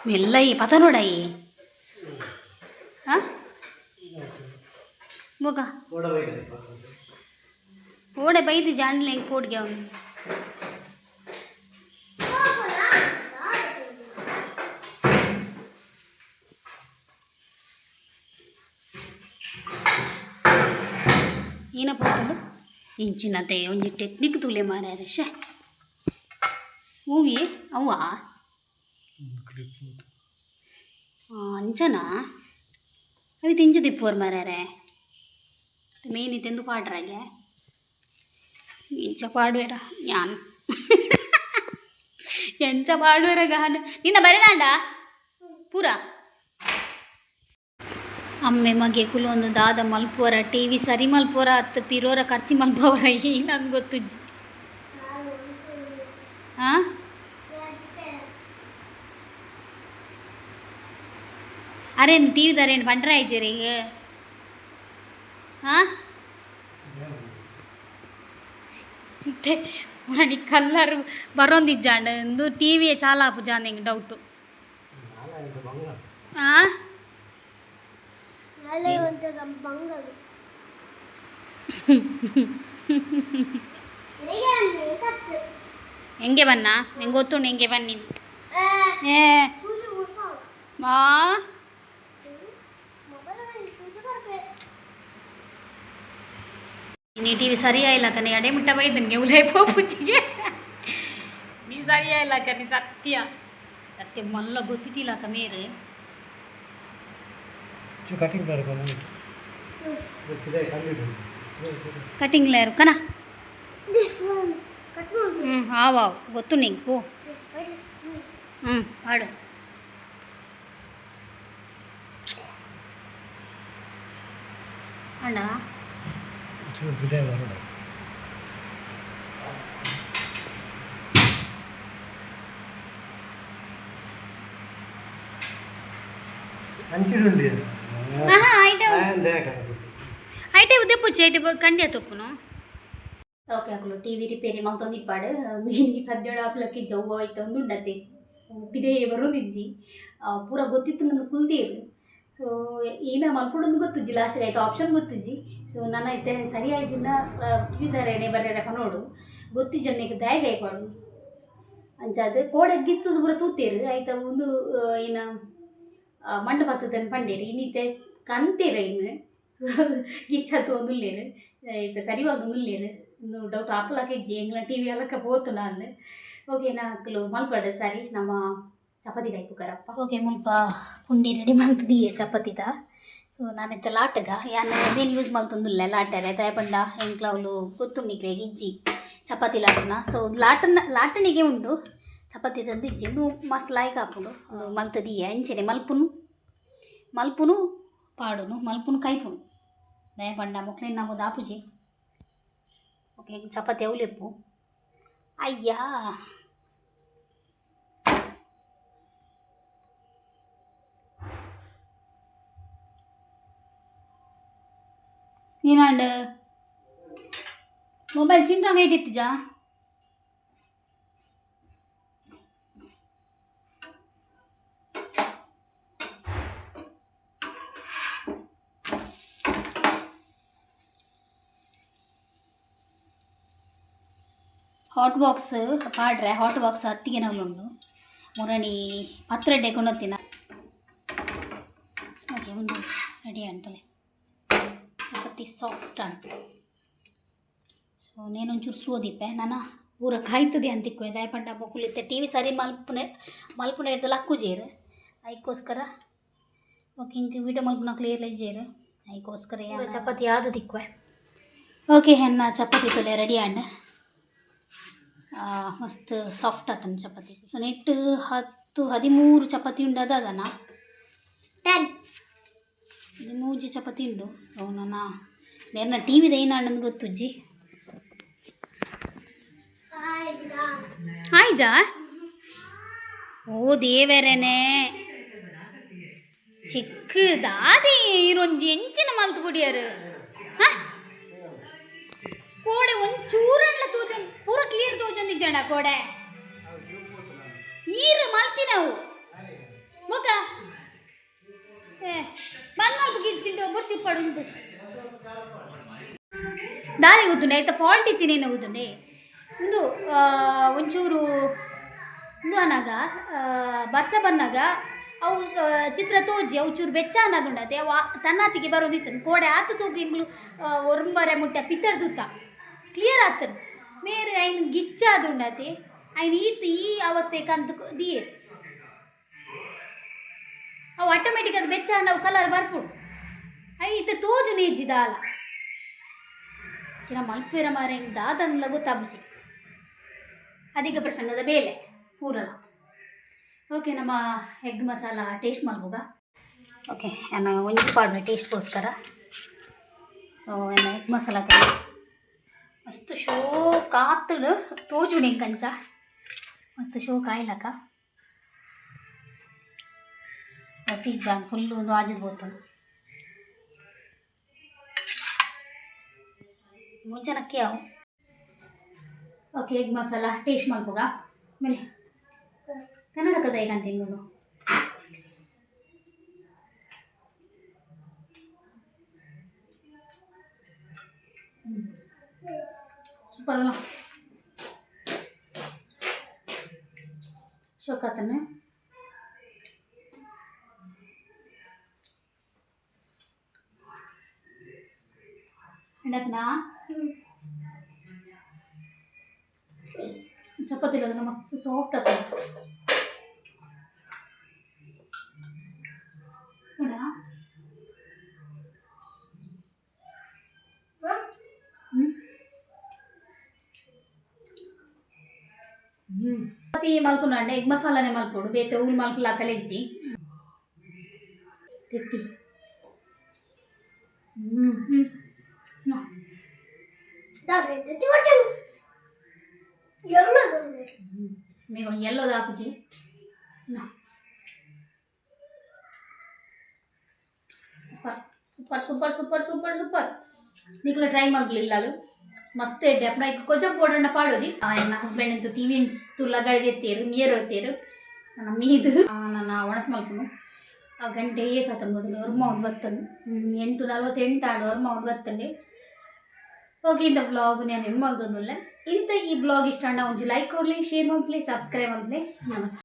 ಮೆಲ್ಲೈ ಪತ ನೋಡಯಿ. ಹಾಂ, ಮುಗ ಓಡೆ ಬೈದು ಜಾಂಡ್ಲೆ ಹೆಂಗೆ ಪೋಡ್ಗೆ ಅವನು. ಏನ ಪೋತುಂಡು ಇಂಚಿನತೆ ಒಂಜಿ ಟೆಕ್ನಿಕ್ ತೂಲೆ ಮಾರಾಯ. ಶೇ, ಮೂವಿ ಅವ್ವ ಅಂಚನಾ? ಅವಿ ತಿಂಚು ದಿಪ್ಪುವರು ಮಾರಾರೆ. ಮೇನ್ ಇತ್ತೆಂದು ಪಾಡ್ರಾಗೆ ಇಂಚ ಪಾಡುವೆರ ಯಾನ್ ಎಂಚ ಪಾಡುವೆರ ಗಾನ ನಿನ್ನ ಬರೆದಾಂಡ ಪೂರ. ಅಮ್ಮೆ ಮಗೆ ಕುಲೊಂದು ದಾದ ಮಲ್ಪುವರ? ಟಿವಿ ಸರಿ ಮಲ್ಪುವರ ಅತ್ತು ಪಿರೋರ ಖರ್ಚಿ ಮಲ್ಪುವರ? ಏನಂದ್ ಗೊತ್ತುಜ್ಜಿ. ಹಾಂ, ಅರೇನು ಟಿ ವಿದಾರೇನು ಪಂಡ್ರೆ ಆಯ್ಜರಿ ಈಗ? ಹಾಂ, ಮಣಿ ಕಲ್ಲರ್ ಬರೋಂದಿಜ್ಜಾಂಡ್. ಇಂದು ಟಿ ವಿಯ ಚಾಲ ಆಪುಜಾಂದ್ ಎಂಕ್ ಡೌಟು. ಹಾಂ. ನಾಳೆ ಒಂದು ಬಂಗಲು ಕತ್ತು. ಎಂಗೆ ಬನ್ನ? ನಿಂಗೆ ಗೊತ್ತುಂಡು ಎಂಗೆ ಬನ್ನಿ. ಏ ಮಾ ನೀ ಟಿವಿ ಸರಿಯಾಯಿಲ್ಲ ಕಣೆ. ಎಡೆ ಮುಟ್ಟ ಬೈದನ್ಗೆ ಉಲೈ ಪೂಜಿಗೆ. ನೀ ಸರಿಯಾಯಿಲ್ಲ ಕಣೆ. ಸತ್ಯ ಸತ್ಯ ಮಲ್ಲ ಗೊತ್ತಿದ್ದಿಲ್ಲ ಕಮೇರು. ಕಟಿಂಗ್. ಕಟಿಂಗ್ ಲೇರು ಕಣ. ಹ್ಞೂ, ಆವ್ ಆವ್, ಗೊತ್ತು ನಿಂಗೆ. ಪೋ. ಹ್ಞೂ, ಹಾಡು ಅಣ್ಣ. ಅಂಚಿಡುಂಡಿ. ಆಹಾ, ಐಟೆ ಐಟೆ ಉದೆಪುಚ್ಚಿ ಐಟೆ ಕಂಡ್ಯ ತೊಪ್ಪುನು. ಓಕೆ, ಅಕುಲು ಟಿ ವಿ ರಿಪೇರಿ ಮಲ್ತೊಂದು ಇಪ್ಪಾಡು. ಮೀನಿ ಸದ್ಯಡ ಆಪ್ಲಕ್ಕಿ ಜವ್ವ ಐತೆ ಒಂದು ಉಂಡತೆ ಉಪ್ಪಿದೆ ಬರೋದಿಜ್ಜಿ. ಪೂರ ಗೊತ್ತಿತ್ತು ನಂದು ಕುಲ್ದೇರು. ಸೊ ಏನ ಮಲ್ಪುಡೊಂದು ಗೊತ್ತುಜ್ಜಿ. ಲಾಸ್ಟಿಗೆ ಆಯ್ತು ಆಪ್ಷನ್ ಗೊತ್ತುಜ್ಜಿ. ಸೊ ನನ್ನ ಐತೆ ಸರಿ ಆಯ್ಜಿನ ಟಿವಿದಾರೇನೆ ಬರ್ಯಾರ ನೋಡು. ಗೊತ್ತಿಜ್ಜನ್ನಿಗೆ ದಾಯ ದಾಯಪಾಡು ಅಂಚಾದ ಕೋಡೆ ಗಿತ್ತದು ಪೂರ ತೂತೇರು ಆಯ್ತ. ಒಂದು ಏನ ಮಂಡಪತ್ತದನ್ನು ಪಂಡೇರು ಇನ್ನಿತೆ ಕಂತೇರ ಇನ್ನು ಗಿಚ್ಚತ್ತು ಒಂದು ಉಲ್ಲೇರು ಐತೆ ಸರಿವಾದ ಒಂದು ಉಲ್ಲೇರು. ಒಂದು ಡೌಟ್ ಆಪಲಾಕ ಇಜ್ಜಿ ಎಂಗ್ಲ ಟಿ ವಿ ಅಲಕ್ಕ ಪೋತು ನಾನು. ಓಕೆ, ನಾಕ್ಲು ಮಲ್ಪಡು. ಸರಿ, ನಮ್ಮ ಚಪಾತಿ ಕಾಯ್ಪುಕಾರಪ್ಪ. ಓಕೆ, ಮುಲ್ಪ ಪುಂಡಿ ರೆಡಿ ಮಲ್ತದೀಯೆ ಚಪಾತಿದ. ಸೊ ನಾನಿತ್ತೆ ಲಾಟಗ ಯಾನ್ ಅದೇನು ಯೂಸ್ ಮಲ್ತೊಂದುಲ್ಲೆ ಲಾಟರೆ. ದಾಯಪಂಡ ಎಂಕ್ಲ ಅವ್ಲು ಗೊತ್ತುಂಡು ಇಜ್ಜಿ ಚಪಾತಿ ಲಾಟನ. ಸೊ ಲಾಟನ ಲಾಟನಿಗೆ ಉಂಡು, ಚಪಾತಿ ತಂದು ಇಜ್ಜಿ. ಇಂದು ಮಸ್ತ್ ಲಾಯ್ಕ್ ಆಪುಂಡು. ಒಂದು ಮಲ್ತದೀಯೆ. ಅಂಚನೆ ಮಲ್ಪುನು ಮಲ್ಪುನು ಪಾಡುನು ಮಲ್ಪುನು ಕೈಪುನು. ದಯಪಂಡ ಮೊಕ್ಲೆನ್ ನಾವು ದಾಪುಜಿ. ಓಕೆ, ಚಪಾತಿ ಅವಲೆಪ್ಪು. ಅಯ್ಯಾ, ನೀನಾಂಡ್ ಮೊಬೈಲ್ ಚಿಂಟ್ರಂಗ ಇಟ್ಟಿತ್ತಿಜಾ? ಹಾಟ್ ಬಾಕ್ಸ್ ಪಾಡ್ರೆ. ಹಾಟ್ ಬಾಕ್ಸ್ ಅತ್ತಿಗೆ ಉಂಡು ಮುರಣಿ ಪತ್ರಡ್ಡೆ ಕೊಂಡೊತ್ತಿನ. ಓಕೆ, ಒಂದು ರೆಡಿ ಅಂತಲೇ ಚಪಾತಿ ಸಾಫ್ಟ್ ಅಂತ. ಸೊ ನೇನೊಂಚೂರು ಸೋದಿಪ್ಪೆ ನಾನ ಪೂರ ಕಾಯ್ತದೆ ಅಂತಿಕ್ವೆ. ದಾಯಪಂಡ ಮೊಕುಲಿತ್ತೆ ಟಿ ವಿ ಸರಿ ಮಲ್ಪುನೆ ಮಲ್ಪುನೆ ಹಿಡ್ದು ಲಕ್ಕುಜೇರು. ಐಕ್ಕೋಸ್ಕರ ಓಕೆ, ಇಂಕ್ ವೀಡಿಯೋ ಮಲ್ಪುನ ಕ್ಲಿಯರ್ ಇಜ್ಜೇರು. ಐಕ್ಕೋಸ್ಕರ ಚಪಾತಿ ಯಾವ್ದು ತಿಕ್ವೆ. ಓಕೆ, ಹೆನ್ನ ಚಪಾತಿ ತೊಲೆ ರೆಡಿ ಆಂಡ್. ಮಸ್ತ್ ಸಾಫ್ಟ್ ಆತನ ಚಪಾತಿ. ಸೊ ನೆಟ್ 10 13 ಚಪಾತಿ ಉಂಡು. ಅದ ಅದನ 10. 13 ಚಪಾತಿ ಉಂಡು. ಸೊ ನನ್ನ ಬೇರೆ ಟಿ ವಿದ ಏನಾಂಡಂದು ಗೊತ್ತುಜ್ಜಿ. ಆಯ್ಜಾ? ಓ ದೇವರೇನೆ, ಚಿಕ್ಕ ದಾದಿ ಇರೊಂಜಿ ಎಂಚಿನ ಮಲ್ತು ಪುಡಿಯರು. ಕೋಡೆ ಒಂದು ಚೂರಣ್ಲ ತೋಜೊಂದು ಪೂರ ಕ್ಲಿಯರ್ ತೋಜೊಂದಿಜ್ಜಾಣ ಕೋಡೆ. ಈರು ಮಲ್ತಿನವು ಮುಖ ಏ ಬಂದ್ ಮಲ್ಪ ಗಿಜ್ಜಿಂಡು ಬೊರ್ಚುಪ್ಪಡು ಉಂಟು ದಾದಿ ಗೊತ್ತುಂಡೆ ಐತ ಫಾಲ್ಟ್ ಇತ್ತಿನೇನು ಗೊತ್ತುಂಡೆ. ಉಂದು ಒಂಚೂರು ಉಂದು ಅನ್ನಾಗ ಬರ್ಸ ಬನ್ನಾಗ ಅವು ಚಿತ್ರ ತೋಜಿ ಅವು ಚೂರು ಬೆಚ್ಚ ಅನ್ನಾಗುಂಡತೆ ಅವು ತನ್ನಾತಿಗೆ ಬರೋದಿತ್ತು. ಕೋಡೆ ಆತ ಸೋಕು ಇಂಗ್ಲು ಒರಂಬರೆ ಮುಟ್ಟ ಪಿಕ್ಚರ್ ದೂತ ಕ್ಲಿಯರ್ ಆತನ ಮೇರೆ ಐನ್ ಗಿಚ್ಚ ಆದುಂಡತೆ ಐನ್ ಈತ್ ಈ ಅವಸ್ಥೆ ಕಂತು ದಿಯೇ. ಅವು ಆಟೋಮೆಟಿಕ್ ಅದು ಬೆಚ್ಚ ಅವು ಕಲರ್ ಬರ್ಪುಡು. I ಇತ್ತ ತೋಜು ನೇಜಿ ದಾಲ ಚಿನ್ನ ಮಲ್ಪೇರ ಮಾರೆ ದಾದನ್ಲ ಗೊತ್ತಾಬುಜಿ. ಅಧಿಕ ಪ್ರಸಂಗದ ಬೇಲೆ ಪೂರಲ. ಓಕೆ, ನಮ್ಮ ಎಗ್ ಮಸಾಲ ಟೇಸ್ಟ್ ಮಲ್ಪುಗ. ಓಕೆ, ನಾನು ಒಂಜಿ ಪಾಡ್ವೆ ಟೇಸ್ಟ್ಗೋಸ್ಕರ. ಸೊ ಎನ್ನ ಎಗ್ ಮಸಾಲ ಮಸ್ತ್ ಶೋ ಕಾತುಡು ತೋಜುಡು ಎಂಕಂಚ ಮಸ್ತ್ ಶೋ ಕಾಯ್ಲಕ ಹಸಿ ಫುಲ್ ಒಂದು ಆಜಿದ್ ಬೋತುಂಡು. ಮುಂಚೆನಕ್ಕೆ ಅವು. ಓಕೆ, ಎಗ್ ಮಸಾಲ ಟೇಸ್ಟ್ ಮಲ್ಪುಗ. ಆಮೇಲೆ ಕನ್ನಡಕದ ಈಗ ತಿಂಗುನು. ಸೂಪರ್ ಅಲ್ಲ? ಶೋಕಾತನೆ. ಎಂಡತ್ನಾ ಚಪಾತಿ ಇಲ್ಲ, ಮಸ್ತ್ ಸಾಫ್ಟ್ ಆಗ್ತದೆ ನೋಡ. ಚಪಾತಿ ಮಲ್ಪುನಂಡೆ ಎಗ್ ಮಸಾಲಾನೆ ಮಲ್ಪೊಡು, ಬೇತೆ ಊಲ್ ಮಲ್ಪುಲ ಕಲೆಜ್ಜಿ ತೆತ್ತಿ. ಹ್ಞೂ ಹ್ಞೂ. ದಾದ ಎತ್ತಿ ಎಲ್ಲದೊಂದು. మీకు ఎల్లో దాపుజి. Super super super super super super. నీకు ట్రై మల్పలు ಮಸ್ತ್ ಎಡ್ಡೆ ಅಪ್ಪನ. ಈಗ కొంచెం ಪೋಡಂಡ ಪಾಡೋದಿ. ನನ್ನ ಹಸ್ಬೆಂಡ್ ಅಂತೂ ಟಿವಿ ತುಲ್ಲ ಗಡಿಗೆ ಎತ್ತೇರು ಮೀರು ಎತ್ತೇರು. ನನ್ನ ಮೀದು ನನ್ನ ಒಣಸ್ ಮಲ್ಪುನು. ಆ ಗಂಟೆ ಏತಾತ ಮೊದಲು ಒರ್ಮ ಅವ್ನು ಬತ್ತಂದು 8:48 ಆಡು ಒರ್ಮ ಅವ್ನು ಬತ್ತಂడి. ಓಕೆ, ಇಂಥ ಬ್ಲಾಗ್ ನಾನು ಹೆಣ್ಣು ಮಲ್ತೊಂದುಲ್ಲೆ. ಇಂಥ ಈ ಬ್ಲಾಗ್ ಇಷ್ಟ ಅಣ್ಣ ಒಂಜಿ ಲೈಕ್ ಕೊರ್ಲಿ, ಶೇರ್ ಮಲ್ಪಲೆ, ಸಬ್ಸ್ಕ್ರೈಬ್ ಮಲ್ಪಲೆ. ನಮಸ್ತೆ.